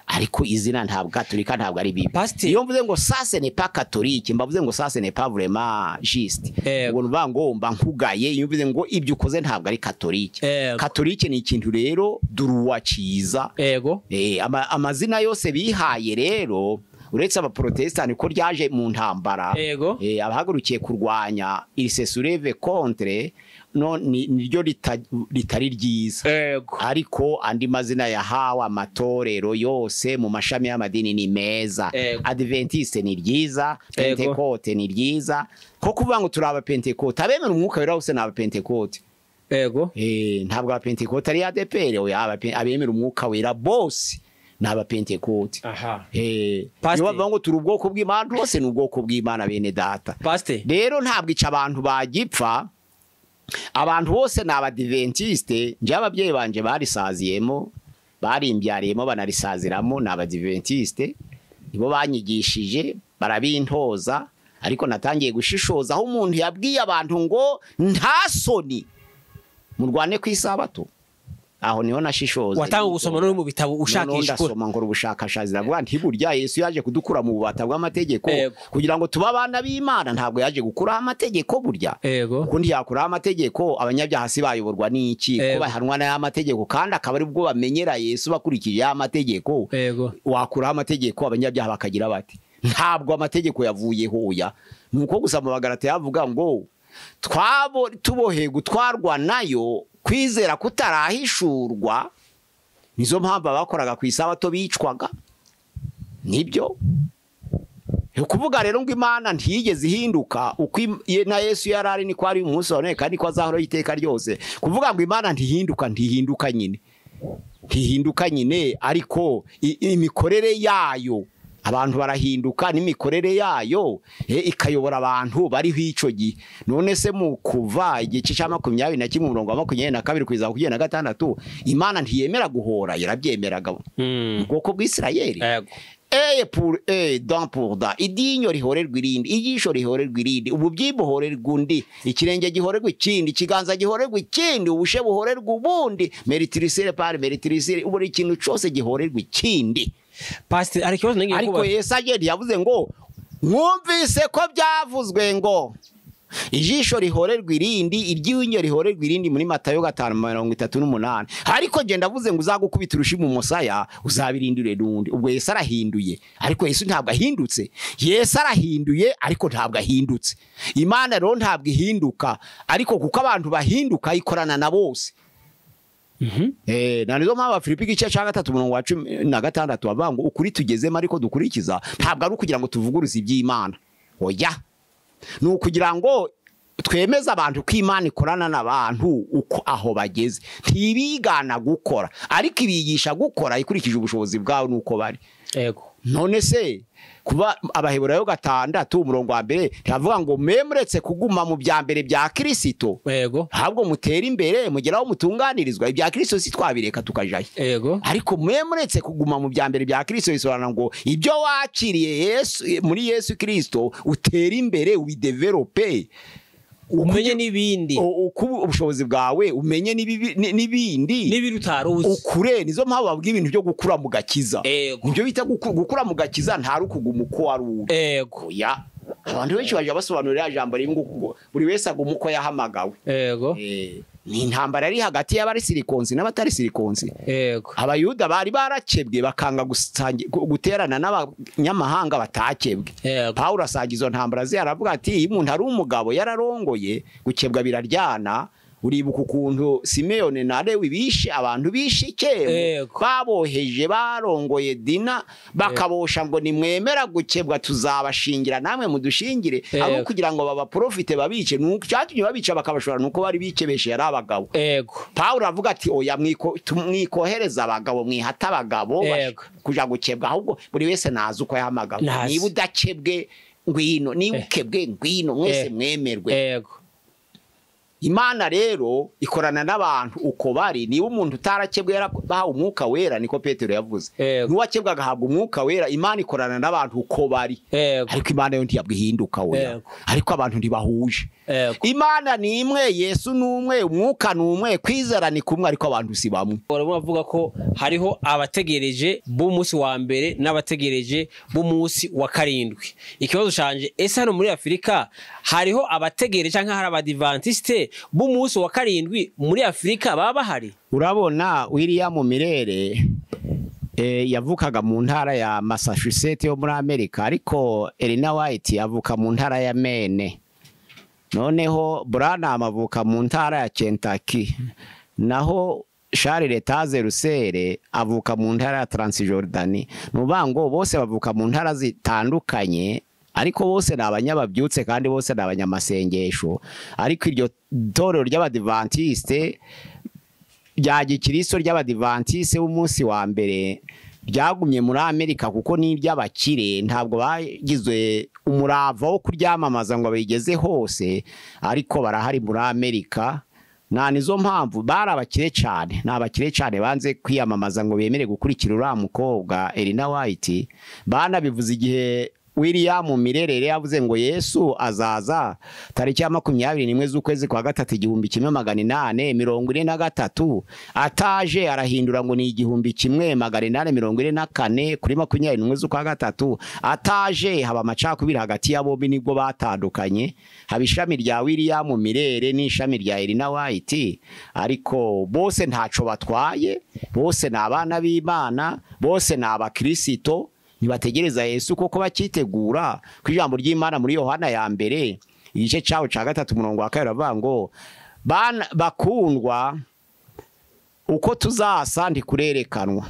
ariko izina ntabwo gaturika ntabwo ari bibi. Iyo mvuze ngo ça ce n'est pas catholique, mbavuze ngo ça ce n'est pas vraiment juste. Ubwo nuvuga ngo mba nkugaye iyo mvuze ngo ibyo ukoze ntabwo ari catholique. Catholique ni ikintu rero droit cyiza. Amazina yose bihaye rero, uretse abaprotestani ko ryaje mu ntambara, abahagurukiye kurwanya ils se soulèvent contre, no niryo ritari ryiza. Ariko andi mazina yahawe amatorero yose mu mashami y'amadini ni meza. Adventiste ni ryiza, Pentecote ni ryiza, ko kuvuga ngo turi abapentekote, abemera umwuka wera bose ni abapentekote. Ntabwo abapentekote ari ADPR, oya, abemera umwuka wera bose. Ni Abapentekote. Aha. Niyo Pastor. bavuga ngo turi ubwoko bw'Imana, bose ni ubwoko bw'Imana, bene data. Pastor. Rero ntabwo ica abantu bagipfa, abantu bose ni Abadiventisite. Njyewe ababyeyi banje barisaziyemo, barimbyariyemo, banarisaziramo, ni Abadiventisite, nibo banyigishije, barabintoza. Ariko natangiye gushishoza aho umuntu yabwiye abantu ngo nta soni murwane ku isabato, aho niho nashishoza. Watanga gusoma no mu bitabo, Noneho ushakisha ukuri. Ndasoma, nkora ubushakashatsi, ndavuga nti burya Yesu yaje kudukura mu bubata bw'amategeko kugira ngo tube abana b'Imana, ntabwo yaje gukuraho amategeko burya. Kuko ntiyakuraho amategeko, abanyabyaha si bayoborwa n'iki ko bahanwa n'aya mategeko, kandi akaba ari bwo bamenyera Yesu bakurikije ya mategeko? Wakuraho amategeko, abanyabyaha bakagira bati ntabwo amategeko yavuyeho. Oya, ni uko gusa mu Bagalatiya yavuga ngo twabo tuboheye gutwarwa nayo, kwizera kutarahishurwa. Nizo mpamvu abakoraga ku isabato bicwaga. Nibyo ni ukuvuga rero ngo Imana ntiyigeze ihinduka. Uko na Yesu yari ari niko ari umunsi wa none, kandi ko azahoraho iteka ryose. Kuvuga ngo Imana ntihinduka, ntihinduka nyine, ntihinduka nyine, ariko imikorere yayo, abantu barahinduka, n'imikorere yayo ikayobora abantu bariho icyo gihe. None se mu Kuva igice cya 21, umurongo wa 22 kugeza 26, Imana ntiyemera guhora? Yarabyemeraga mu bwoko bw'Isirayeli. Œil pour œil, dent pour dent, iryinyo rihorerwa irindi, ijisho rihorerwa irindi, umubyimba uhorerwa undi, ikirenge gihorerwa ikindi, ikiganza gihorerwa ikindi, ubushe buhorerwa ubundi, meurtrissure par meurtrissure, buri kintu cyose gihorerwa ikindi. Pastor, hari ikibazo ngiye Ariko kubaza. Yesu agenda yavuze ngo mwumvise ko byavuzwe ngo ijisho rihorerwa irindi, iryinyo rihorerwa irindi, muri Matayo 5:38, ariko ngenda ndavuze ngo uzagukubita urushi mu musaya uzabirindure n'undi. Ubwo Yesu arahinduye, ariko Yesu ntabwo ahindutse. Yesu arahinduye, ariko ntabwo ahindutse. Imana rero ntabwo ihinduka, ariko kuko abantu bahinduka, ikorana na bose. Na nizo mpamvu Filipi igice cya 3, umurongo wa 16 bavuga ngo ukuri tugezemo ariko dukurikiza, ntabwo ari ukugira ngo tuvuguruze iby'Imana, oya, ni ukugira ngo twemeze abantu ko Imana ikorana n'abantu uko aho bageze. Ntibigana gukora, ariko ibigisha gukora ikurikije ubushobozi bwawe n'uko bari. None se kuba Abaheburayo 6, umurongo wa 1, ntibavuga ngo mwe muretse kuguma mu bya mbere bya Kirisito, ahubwo mutere imbere mugere aho mutunganirizwa? Ibya Kirisito si twabireka tukajayo? Ariko mwe muretse kuguma mu bya mbere bya Kirisito, bisobanura ngo ibyo wakiriye Yesu, muri Yesu Kirisito, utere imbere, ubidevelope, umenye n'ibindi. Uko ubushobozi bwawe, umenye n'ibindi n'ibindi utaruzi. Ukure. Nizo mpamvu bavuga ibintu byo gukura mu gakiza. Nibyo bita gukura mu gakiza, ntari ukuguma uko wari uri. Oya, abantu benshi baje basobanurira ijambo rimwe ngo buri wese aguma uko yahamagawe. Ni intambara yari hagati y'abari circoncis n'abatari circoncis. Abayuda bari barakebwe bakanga guterana n'abanyamahanga batakebwe. Pawulo asanga izo ntambara ze, aravuga ati iyo umuntu ari umugabo yararongoye, gukebwa biraryana. Uribuka ukuntu Simeyoni na Lewi bishe abantu b'Ishikemu, baboheje barongoye Dina, bakabosha ngo nimwemera gukebwa tuzabashingira namwe mudushingire, abo kugira ngo babaprofite babice. Nuko cyatumye babica bakabashora nuko bari bikebeshe, yari abagabo. Pawulo avuga ati oya, mwikohereza abagabo, mwihata abagabo kuja gukebwa, ahubwo buri wese nazi uko yahamagawe. Nazi. Niba udakebwe ngwino, niba ukebwe ngwino, mwese mwemerwe. Imana rero ikorana n'abantu uko bari. Niba umuntu utarakebwe yarabahawe umwuka wera, niko Petero yavuze, n'uwakebwe agahabwa umwuka wera, Imana ikorana n'abantu uko bari. Ariko Imana yo ntiyabwo ihinduka, oya. Ariko abantu ntibahuje. Imana ni imwe, Yesu ni umwe, umwuka ni umwe, kwizera ni kumwe, ariko abantu si bamwe. Barimo bavuga ko hariho abategereje b'umunsi wa mbere n'abategereje b'umunsi wa karindwi. Ikibazo canje, ese hano muri Afurika hariho abategereje cyangwa hari Abadivantisite b'umunsi wa karindwi muri Afurika baba bahari? Urabona, William Miller yavukaga mu ntara ya Massachusetts yo muri Amerika, ariko Elena White avuka mu ntara ya Maine, noneho Branham avuka mu ntara ya Kentucky, naho Charles Taze Russell avuka mu ntara ya Transjordanie. Ni ukuvuga ngo bose bavuka mu ntara zitandukanye, ariko bose ni abanyababyutse kandi bose ni abanyamasengesho. Ariko iryo torero ry'Abadivantiste rya gikristo, ry'Abadivantiste b'umunsi wa mbere, Ryagumye muri Amerika kuko ni iry'abakire, ntabwo bagizwe umurava wo kuryamamaza ngo bayigeze hose, ariko barahari muri Amerika. Na nizo mpamvu bari abakire cyane, ni abakire cyane banze kwiyamamaza ngo bemere gukurikira uriya mukobwa Elena White. Banabivuze igihe William Mirerere yavuze ngo Yesu azaza tariki ya 21 z'ukwezi kwa gatatu 1843, ataje arahindura ngo ni 1844 kuri 21 z'ukwa gatatu, ataje haba amacakubiri hagati ya bombi, nibwo batandukanye, haba ishami rya William Mirere n'ishami rya Elena White. Ariko bose ntaco batwaye, bose ni abana b'Imana, bose ni abakristo, ntibategereza Yesu koko bakitegura. Ku ijambo ry'Imana muri Yohana ya mbere igice cyawo cya 3 umurongo wa 2 avuga ngo bana bakundwa, uko tuzasa ntikurerekanwa,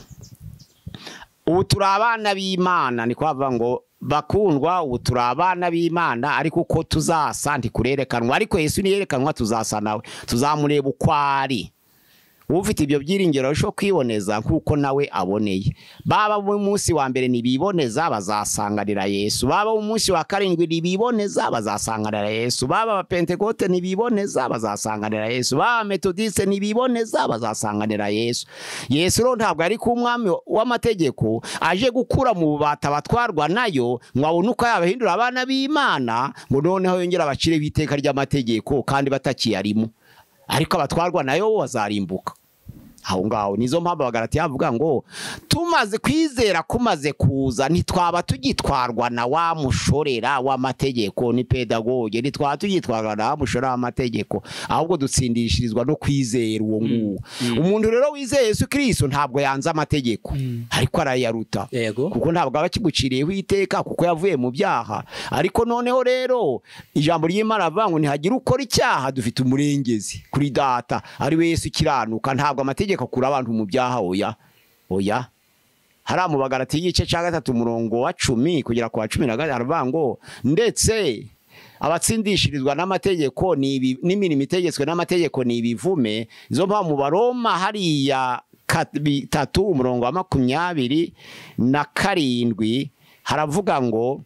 ubu turi abana b'Imana. Niko avuga ngo bakundwa, ubu turi abana b'Imana, ariko uko tuzasa ntikurerekanwa, ariko Yesu niyerekanwa tuzasa nawe, tuzamureba uko ari. Ufite ibyo byiringiro arushaho kwiboneza nkuko nawe aboneye. Baba mu munsi wa mbere nibiboneza bazasanganira Yesu, baba mu munsi wa karindwi nibiboneza bazasanganira Yesu, baba abapentekote nibiboneza bazasanganira Yesu, baba metodiste nibiboneza bazasanganira Yesu. Yesu rero ntabwo ari ku mwami w'amategeko aje gukura mu bubata batwarwa nayo ngo abone uko yabahindura abana b'Imana, ngo noneho yongera abacire biteka ry'amategeko kandi batakiyarimo, ariko abatwarwa nayo bazarimbuka. Aho ngaho nizo mpamvu Abagalatiya bavuga ngo tumaze kwizera kumaze kuza ntitwaba tugitwarwa na wa mushorera w'amategeko, ni pedagoge, ntitwaba tugitwarwa na wa mushorera w'amategeko, ahubwo dutsindishirizwa no kwizera uwo nguwo. Umuntu rero wizeye Yesu Kristo ntabwo yanze amategeko, ariko arayaruta, kuko ntabwo aba akiguciriyeho iteka, kuko yavuye mu byaha. Ariko noneho rero ijambo ry'Imana rivuga ngo ntihagira ukora icyaha, dufite umurengezi kuri data ari we Yesu ukiranuka. Ntabwo amategeko kura abantu mu byaha, oya oya. Hari mu Bagalatiya igice cya 3 umurongo wa 10 kugera ku wa 15 aravuga ngo ndetse abatsindishirizwa n'amategeko n'imirimo itegetswe n'amategeko ni ibivume. Izo mpamvu mu Baroma hariya 3 umurongo wa 27 haravuga ngo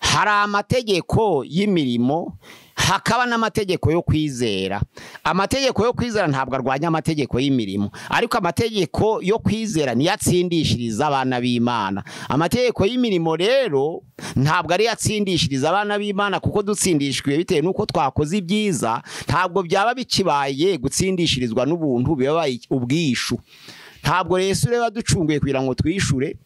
hari amategeko y'imirimo hakaba n'amategeko yo kwizera. Amategeko yo kwizera ntabwo arwanya amategeko y'imirimo, ariko amategeko yo kwizera niyo atsindishiriza abana b'Imana. Amategeko y'imirimo rero ntabwo ari yatsindishiriza abana b'Imana, kuko dutsindishijwe bitewe nuko twakoze ibyiza, ntabwo byaba bikibaye gutsindishirizwa n'ubuntu, bibaye ubwishu. Ntabwo Yesu rero yaducunguye kugira ngo twishure.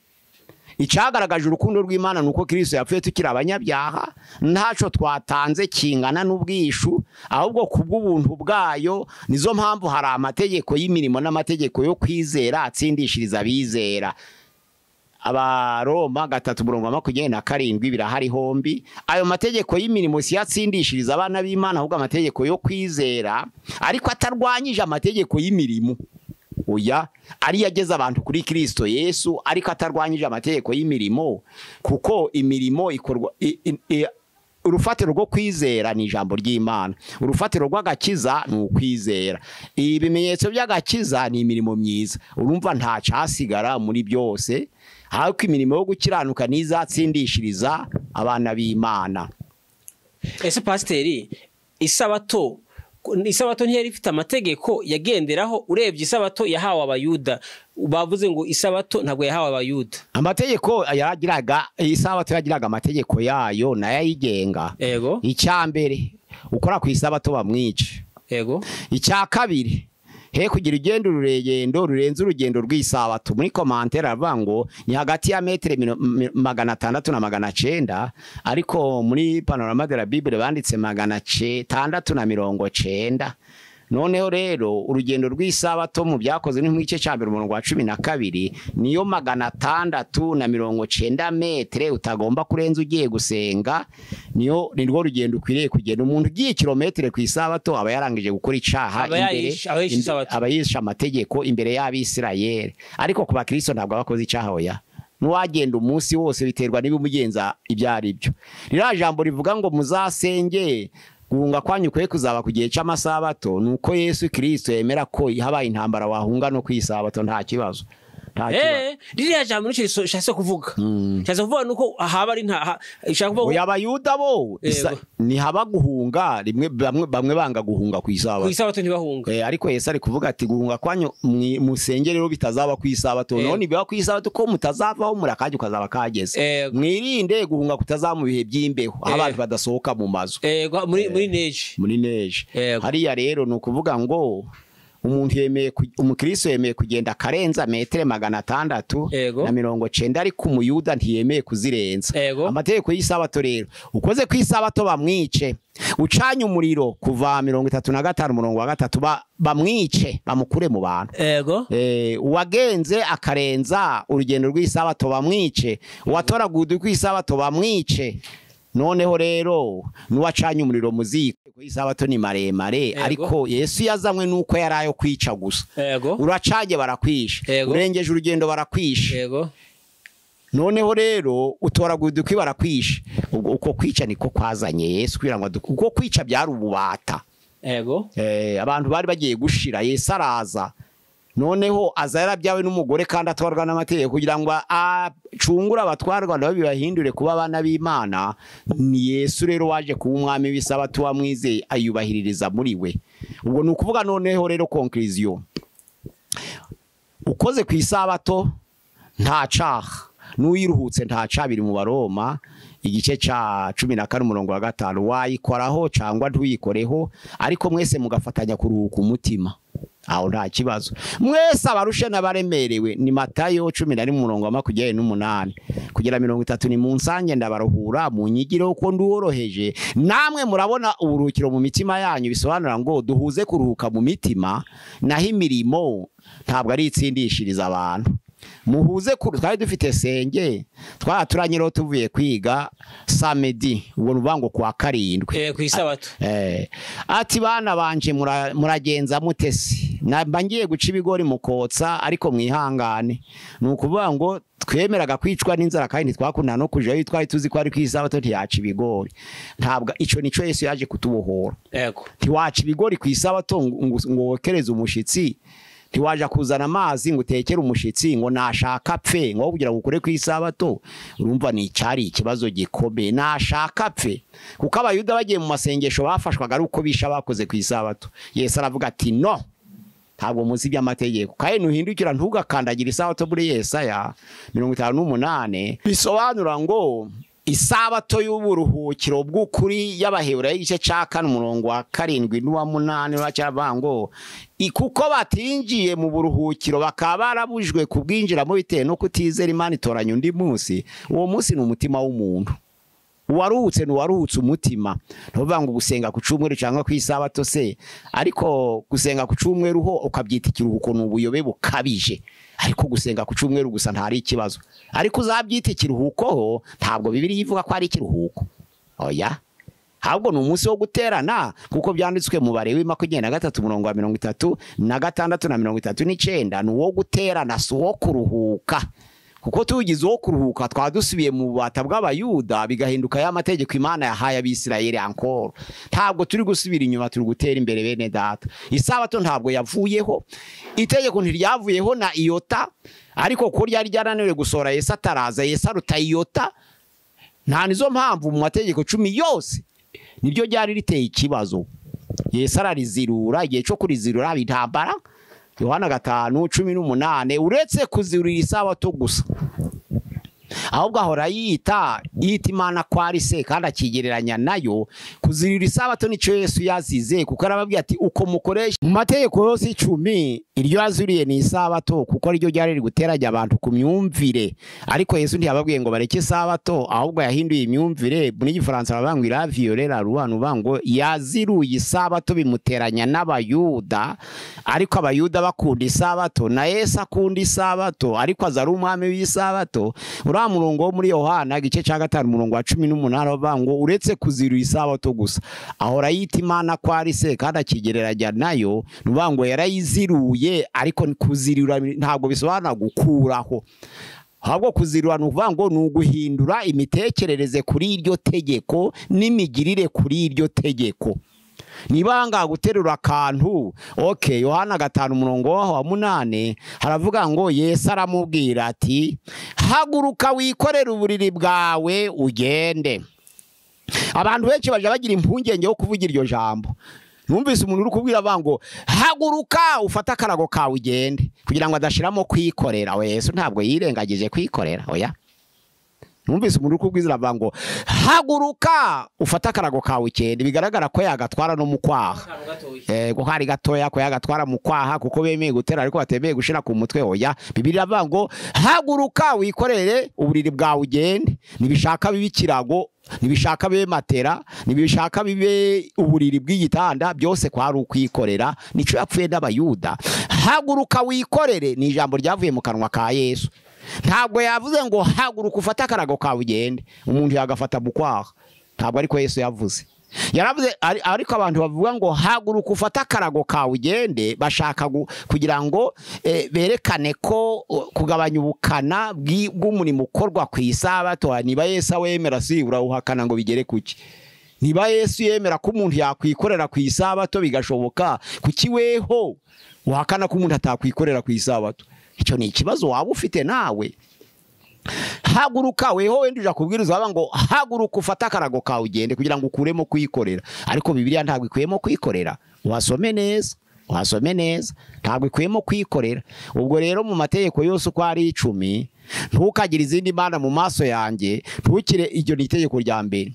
Icyagaragaje urukundo rw'Imana nuko Kristo yapfuye tukiri abanyabyaha, ntaco twatanze kingana n'ubwishu, ahubwo kubw'ubuntu bwayo. Nizo mpamvu hari amategeko y'imirimo n'amategeko yo kwizera atsindishiriza abizera. Abaroma 3 umurongo wa 27 birahari hombi. Ayo mategeko y'imirimo si yatsindishiriza abana b'Imana, ahubwo amategeko yo kwizera, ariko atarwanyije amategeko y'imirimo. Oya, ari yageza abantu kuri Kristo Yesu, ariko atarwanyije amategeko y'imirimo, kuko imirimo ikorwa. Urufatiro rwo kwizera ni ijambo ry'Imana, urufatiro rw'agakiza ni ukwizera, ibimenyetso by'agakiza ni imirimo myiza. Urumva nta cyasigara muri byose, ariko imirimo yo gukiranuka nizatsindishiriza abana b'Imana. Ese pasiteri, isabato ntiyari ifite amategeko yagenderaho? Urebye isabato yahawe abayuda, bavuze ngo isabato ntabwo yahawe abayuda. Amategeko yaragiraga, isabato yagiraga amategeko yayo nayo ayigenga. Yego. Icya mbere, ukora ku isabato bamwice. Yego. Icya kabiri, he kugira ugendo rurengendo rurenze urugendo rw'isabato. Muri commentaire aravuga ngo ni hagati ya metero 600 na 900, ariko muri Panorama de la Bible banditse 690. Noneho rero urugendo rw'isabato mu byakozwe ni nk'igice cya mbere umurongo wa 12 niyo 690 metre utagomba kurenza ugiye gusenga, niyo nirwo rugendo ukwiriye kugenda. Umuntu ugiye kilometre ku isabato aba yarangije gukora icaha imbere, aba yishe amategeko imbere y'Abisirayeli. Ariko ku bakristo ntabwo abakoze icaha, oya. Nuwagenda umunsi wose biterwa n'ibimugenza ibyo ari byo. Ririya jambo rivuga ngo muzasenge guhunga kwanyu kwe kuzaba ku gihe cy'amasabato, nuko Yesu Kristo yemera ko habaye intambara wahunga no kwisabato nta kibazo. Nta kibazo. Ririya jambo nico rishatse kuvuga. Rishatse kuvuga nuko haba ari nta ishaka kuvuga. Oya, abayuda bo Yego. ntihaba guhunga rimwe, bamwe banga guhunga ku isabato. Ku isabato ntibahunga. Ariko Yesu ari kuvuga ati guhunga kwanyu musenge rero bitazaba ku isabato. None biba ku isabato ko mutazavaho murakajya ukazaba kageze. Mwirinde guhunga kutazaba mu bihe by'imbeho, aho abantu badasohoka mu mazu. Yego, muri neje. Muri neje. Yego. Hariya rero ni ukuvuga ngo umuntu yemeye umukristo yemeye kugenda akarenza metero 690 Yego. ariko umuyuda ntiyemeye kuzirenza. Yego. Amategeko y'isabato rero, ukoze ku isabato bamwice, ucanye umuriro kuva 35 umurongo wa 3 bamwice, bamukure mu bantu. Yego. Uwagenze akarenza urugendo rw'isabato bamwice, uwatoraguye udukwi kw'isabato bamwice. Noneho rero n'uwacanye umuriro mu ziko, isabato ni maremare. Yego. Ariko Yesu yazanywe nuko yari ayo kwica gusa. Yego. Uracanye barakwishe, Yego. urengeje urugendo barakwishe. Yego. Noneho rero utoraguye udukwi barakwishe. Ubwo uko kwica niko kwazanye Yesu kugira ngo kuko kwica byari ububata. Yego. Abantu bari bagiye gushira, Yesu araza. Noneho aza yarabyawe n'umugore kandi atwarwa n'amategeko kugira ngo acungure abatwarwa nabo bibahindure kuba abana b'Imana. Ni Yesu rero waje kuba umwami w'isabato, wamwizeye ayubahiririza muri we. Ubwo ni ukuvuga noneho rero conclusion, ukoze ku isabato nta caha, n'uyiruhutse nta caha, biri mu Baroma igice ca 14 umurongo wa 5. Wayikoraho cyangwa ntuyikoreho, ariko mwese mugafatanya kuruhuka umutima, aho nta kibazo. Mwese abarushe n'abaremerewe, ni Matayo 11 umurongo wa 28 kugera 30, ni munsange ndabaruhura, munyigire uko nduworoheje, namwe murabona uburuhukiro mu mitima yanyu. Bisobanura ngo duhuze kuruhuka mu mitima, naho imirimo ntabwo ari itsindishiriza abantu. Muhuze twari dufite senge twaraturanye rero tuvuye kwiga samedi, ubwo nuvuga ngo kuwa 7 ku isabato. Ati bana banje muragenza mutesi, namba ngiye guca ibigori mukotsa, ariko mwihangane. Ni ukuvuga ngo twemeraga kwicwa n'inzara kandi ntitwakundana no kujayo, twari tuzi ko ari ku isabato ntiyaca ibigori. Ntabwo ico nico Yesu yaje kutubohora. Yego. Ntiwaca ibigori ku isabato ngo wokereze umushitsi, ntiwaja kuzana amazi ngo utekere umushitsi ngo nashaka apfe, ngo kugira ngo ukore ku isabato. Urumva ni cyari ikibazo gikomeye, nashaka apfe, kuko abayuda bagiye mu masengesho bafashwaga ari uko bisha bakoze ku isabato. Yesu aravuga ati no, ntabwo muzi iby'amategeko, kandi nuhindukira ntugakandagira isabato. Muri Yesaya 58 bisobanura ngo isabato y'uburuhukiro bw'ukuri y'Abaheburayo igice ca 4 umurongo wa 7 n'uwa 8 bacyavuga ngo kuko batinjiye mu buruhukiro bakaba barabujwe kubwinjiramo bitewe no kutizera Imana itoranya undi munsi. Uwo munsi ni umutima w'umuntu. Uwaruhutse ni uwaruhutse umutima. Ntuvuga ngo gusenga ku cyumweru cyangwa ku isabato se, ariko gusenga ku cyumweru ho ukabyita ikiruhuko ni ubuyobe bukabije. Ariko gusenga ku cyumweru gusa ntari ikibazo, ariko uzabyita ikiruhuko ho ntabwo Bibiliya ivuga ko ari ikiruhuko. Oya, ahubwo ni umunsi wo guterana, kuko byanditswe mu Balewi 23 umurongo wa 36 na 39, ni uwo guterana si uwo kuruhuka. Kuko tugize uwo kuruhuka twaba dusubiye mu bubata bw'abayuda, bigahinduka ya mategeko Imana yahaye Abisirayeli ankoro. Ntabwo turi gusubira inyuma, turi gutera imbere bene data. Isabato ntabwo yavuyeho, itegeko ntiryavuyeho na iyota, ariko ko ryari ryarananiwe gusohora Yesu ataraza, Yesu aruta iyota. Nta nizo mpamvu mu mategeko 10 yose niryo ryari riteye ikibazo. Yesu ararizirura, igihe cyo kurizirura intambara. Yohana 5:18, uretse kuzirura isabato gusa, ahubwo ahora yita Imana ko ari se kandi akigereranya nayo. Kuzirura isabato nico Yesu yazize, kuko arababwira ati uko mukoresha mu mategeko yose 10 iryo yazuriye ni isabato, kuko ariryo ryari riri guteranya abantu ku myumvire. Ariko Yesu ntiyababwiye ngo bareke isabato, ahubwo yahinduye imyumvire. Muri Gifaransa baravuga ngo il a violé la loi, nuvuga ngo yaziruye isabato bimuteranya n'abayuda, ariko abayuda bakunda isabato na Yesu akunda isabato, ariko aza ari umwami w'isabato. Uriya murongo wo muri Yohana igice ca 5 umurongo wa 18 bavuga ngo uretse kuzirura isabato gusa, ahora yita Imana ko ari se kandi akigereranya nayo. Nuvuga ngo yarayiziruye, ariko kuzirura ntabwo bisobanura gukuraho, ahubwo kuzirura ni ukuvuga ngo ni uguhindura imitekerereze kuri iryo tegeko n'imigirire kuri iryo tegeko. Nibanga guterura akantu, okay, Yohana 5:8 haravuga ngo Yesu aramubwira ati haguruka wikorere uburiri bwawe ugende. Abantu benshi baje bagira impungenge yo kuvugira iryo jambo. Numvise umuntu uri kubwira bango haguruka ufata akarago kawe ugende, kugira ngo adashiramo kwikorera. Yesu ntabwo yirengagije kwikorera, oya. Numvise umuntu uri kubwira bango haguruka ufata akarago kawe ugende, bigaragara ko yagatwara no mu kwaha. Ko hari gatoya ko yagatwara mu kwaha kuko bemeye gutera ariko batemeye gushira ku mutwe, oya. Bibiliya ivuga ngo haguruka wikorere uburiri bwawe ugende. Nibishaka bibe ikirago, nibishaka bibe matera, nibishaka bibe uburiri bw'igitanda, byose kwari ukwikorera. Nico yapfuye n'Abayuda. Haguruka wikorere ni ijambo ryavuye mu kanwa ka Yesu. Ntabwo yavuze ngo haguruka ufate akarago kawe ugende, umuntu yagafata mu kwaha. Ntabwo ariko Yesu yavuze. Yaravuze ariko abantu bavuga ngo haguruka ufate akarago kawe ugende, bashaka kugira ngo berekane ko kugabanya ubukana bw'umurimo ukorwa ku isabato. Niba Yesu awemera si urawuhakana ngo bigere kuki? Niba Yesu yemera ko umuntu yakwikorera ku isabato bigashoboka, kuki weho uhakana ko umuntu atakwikorera ku isabato? Icyo ni ikibazo waba ufite nawe. Haguruka weho wenda uja kubwiriza baba ngo haguruka ufate akarago kawe ugende, kugira ngo ukuremo kwikorera. Ariko Bibiliya ntabwo ikuyemo kwikorera. Wasome neza, wasome neza, ntabwo ikuyemo kwikorera. Ubwo rero mu mategeko yose uko ari 10, ntukagire izindi mana mu maso yanjye, ntukire, iryo ni itegeko rya mbere.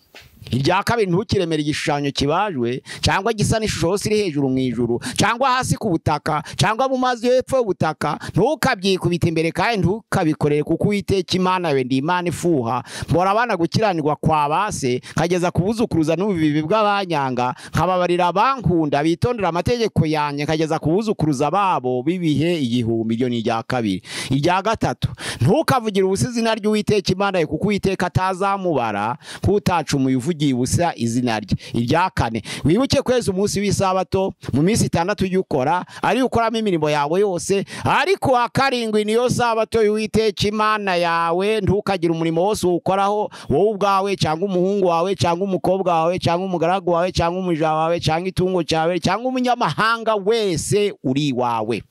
Irya kabiri, ntukiremere igishushanyo kibajwe cyangwa gisa n'ishusho yose iri hejuru mu ijuru cyangwa hasi ku butaka cyangwa mu mazi yo hepfo y'ubutaka, ntukabyikubita imbere kandi ntukabikorere, kuko Uwiteka Imana yawe ndi Imana ifuha, mbora abana gukiranirwa kwa base nkageza kubuzukuruza n'ububibi bw'abanyanga, nkababarira abankunda bitondera amategeko yanjye nkageza kubuzukuruza babo b'ibihe 1000. Iryo ni irya kabiri. Irya gatatu, ntukavugire ubusa izina ry'Uwiteka Imana yawe, kuko Uwiteka atazamubara kutacumuye uvugiye ubusa izina rye. Irya kane, wibuke kweza umunsi w'isabato, mu minsi 6 ujye ukora, ari ukoramo imirimo yawe yose, ariko wa karindwi niyo sabato y'Uwiteka Imana yawe, ntukagire umurimo wose ukoraho, wowe ubwawe cyangwa umuhungu wawe cyangwa umukobwa wawe cyangwa umugaragu wawe cyangwa umuja wawe cyangwa itungo cyawe cyangwa umunyamahanga wese uri iwawe.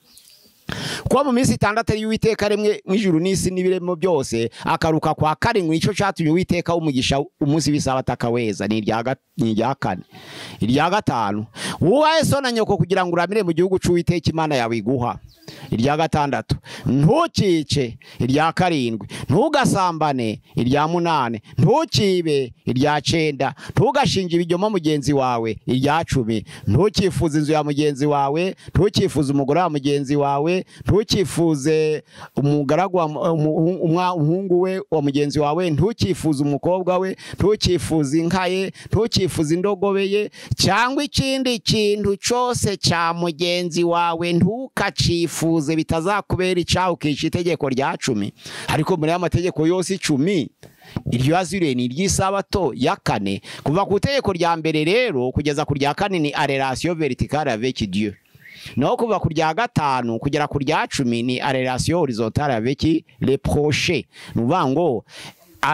Kuba mu minsi 6 y'Uwiteka rimwe mw'ijuru n'isi n'ibiremo byose, akaruka kwa karindwi, nico cyatumye Uwiteka umugisha umunsi w'isabato akaweza. Ni irya kane. Irya gatanu, wubahe so na nyoko kugira ngo uramire mu gihugu cy'Uwiteka Imana yawe iguha. Irya gatandatu, ntukice. Irya karindwi, ntugasambane. Irya munane, ntukibe. Irya 9, ntugashinge ibinyoma mugenzi wawe. Irya 10, ntukifuze inzu ya mugenzi wawe, ntukifuze umugore wa mugenzi wawe, ntukifuze umugaragu wa umuhungu we wa mugenzi wawe, ntukifuze umukobwa we, ntukifuze inka ye, ntukifuze indogobe ye, cyangwa ikindi kintu cyose cya mugenzi wawe, ntukacifuze, bitazakubera icyaha ukica itegeko rya 10. Ariko muri amategeko yose 10, iryo yaziriye ni iry'isabato ya kane. Kuva ku itegeko rya mbere rero kugeza ku rya kane ni relation verticale avec Dieu. Naho kuva ku rya gatanu kugera ku rya 10 ni relation horizontale avec les proches. Nuvuga ngo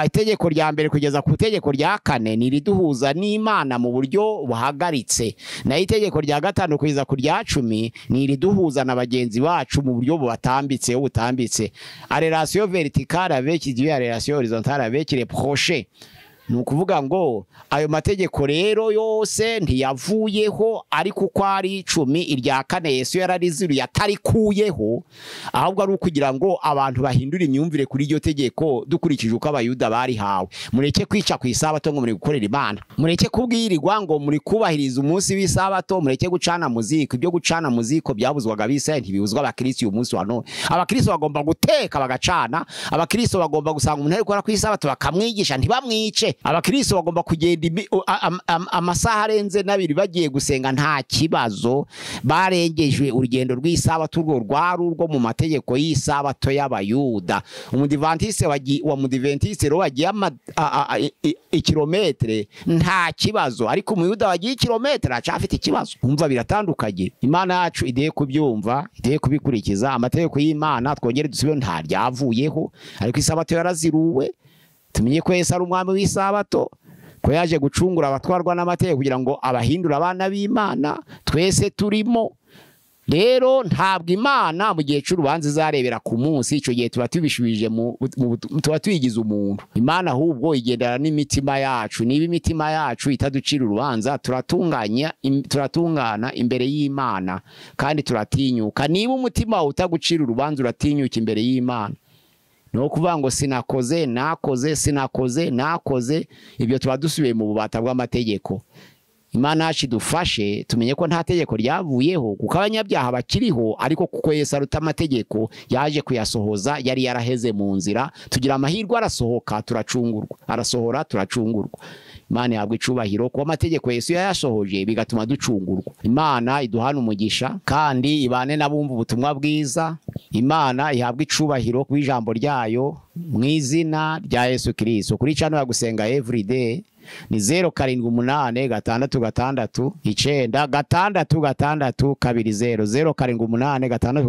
itegeko rya mbere kugeza ku itegeko rya kane ni riduhuza n'Imana mu buryo buhagaritse, naho itegeko rya gatanu kugeza ku rya 10 ni riduhuza na bagenzi bacu mu buryo bubatambitse butambitse. Relation verticale avec Dieu, relation horizontale avec les proches. Ni ukuvuga ngo ayo mategeko rero yose ntiyavuyeho, ariko uko ari 10, irya kane Yesu yarariziruye atarikuyeho, ahubwo ari ukugira ngo abantu bahindure imyumvire kuri iryo tegeko dukurikije uko Abayuda barihawe. Mureke kwica ku isabato ngo muri gukorera Imana, mureke kubwirirwa ngo muri kubahiriza umunsi w'isabato, mureke gucana muziko. Ibyo gucana muziko byabuzwaga abisirayeli ntibibuzwa abakristo uyu munsi wa none. Abakristo bagomba guteka bagacana, abakristo bagomba gusanga umuntu ari gukora ku isabato bakamwigisha ntibamwice. Abakristo bagomba kugenda amasaha arenze n'abiri bagiye gusenga nta kibazo, barengejwe urugendo rw'isabato urwo rwari urwo mu mategeko y'isabato y'Abayuda. Umudivantiste wa mudiventiste rero wagiye ikirometre nta kibazo, ariko umuyuda wagiye ikirometre acafite ikibazo. Umva biratandukanye. Imana yacu ideye kubyumva, ideye kubikurikiza amategeko y'Imana. Twongere dusubire, nta ryavuyeho, ariko isabato yaraziruwe. Tumenye ko Yesu ari umwami w'isabato. Ko yaje gucungura abatwarwa n'amategeko kugira ngo abahindure abana b'Imana, twese turimo. Rero ntabwo Imana mu gihe cy'urubanza izarebera ku munsi, icyo gihe tuba tubishubije tuba tuyigize umuntu. Imana ahubwo igendana n'imitima yacu. Niba imitima yacu itaducira urubanza, turatungana imbere y'Imana kandi turatinyuka. Niba umutima wawe utagucira urubanza, uratinyuka imbere y'Imana. Ni ukuvuga ngo sinakoze, nakoze, sinakoze, nakoze, ibyo tuba dusubiye mu bubata bw'amategeko. Imana yacu idufashe tumenye ko nta tegeko ryavuyeho, kuko abanyabyaha bakiriho, ariko kuko Yesu aruta amategeko yaje kuyasohoza, yari yaraheze mu nzira, tugira amahirwe arasohoka turacungurwa, arasohora turacungurwa. Imana ihabwa icubahiro kuko amategeko Yesu yayasohoje bigatuma ducungurwa. Imana iduhana umugisha kandi ibane n'abumva ubutumwa bwiza. Imana ihabwa icubahiro ku ijambo ryayo mu izina rya Yesu Kristo. Kuri channel ya Gusenga Everyday ni 078 6 6 9 6 6 2 0 0 7 8 6 9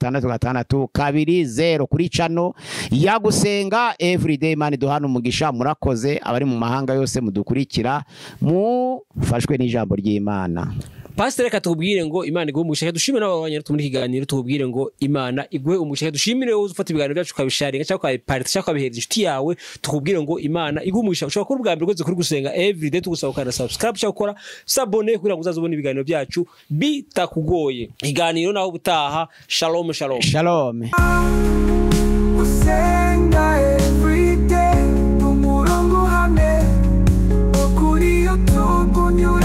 6 6 2 0 kuri channel ya Gusenga Everyday. Imana iduhana umugisha. Murakoze abari mu mahanga yose mudukurikira, mufashwe n'ijambo ry'Imana. Pastor, reka tukubwire ngo Imana iguhe umugisha. Dushimire n'ababanye muri kiganiro, tukubwire ngo Imana iguhe umugisha. Dushimire wowe ufata ibiganiro byacu ukabisharinga cyangwa ukabiparita cyangwa ukabihereza inshuti yawe, tukubwire ngo Imana iguhe umugisha. Ushobora kuba ubwa mbere ukoze kuri Gusenga Everyday, tugusaba ukanda subscribe cyangwa ukora s'abonner kugira ngo uzaze ubone ibiganiro byacu bitakugoye. Iganiro naho ubutaha. Shalom, shalom. Shalom. Gusenga Everyday, umurongo uhamye wo kuri YouTube unyura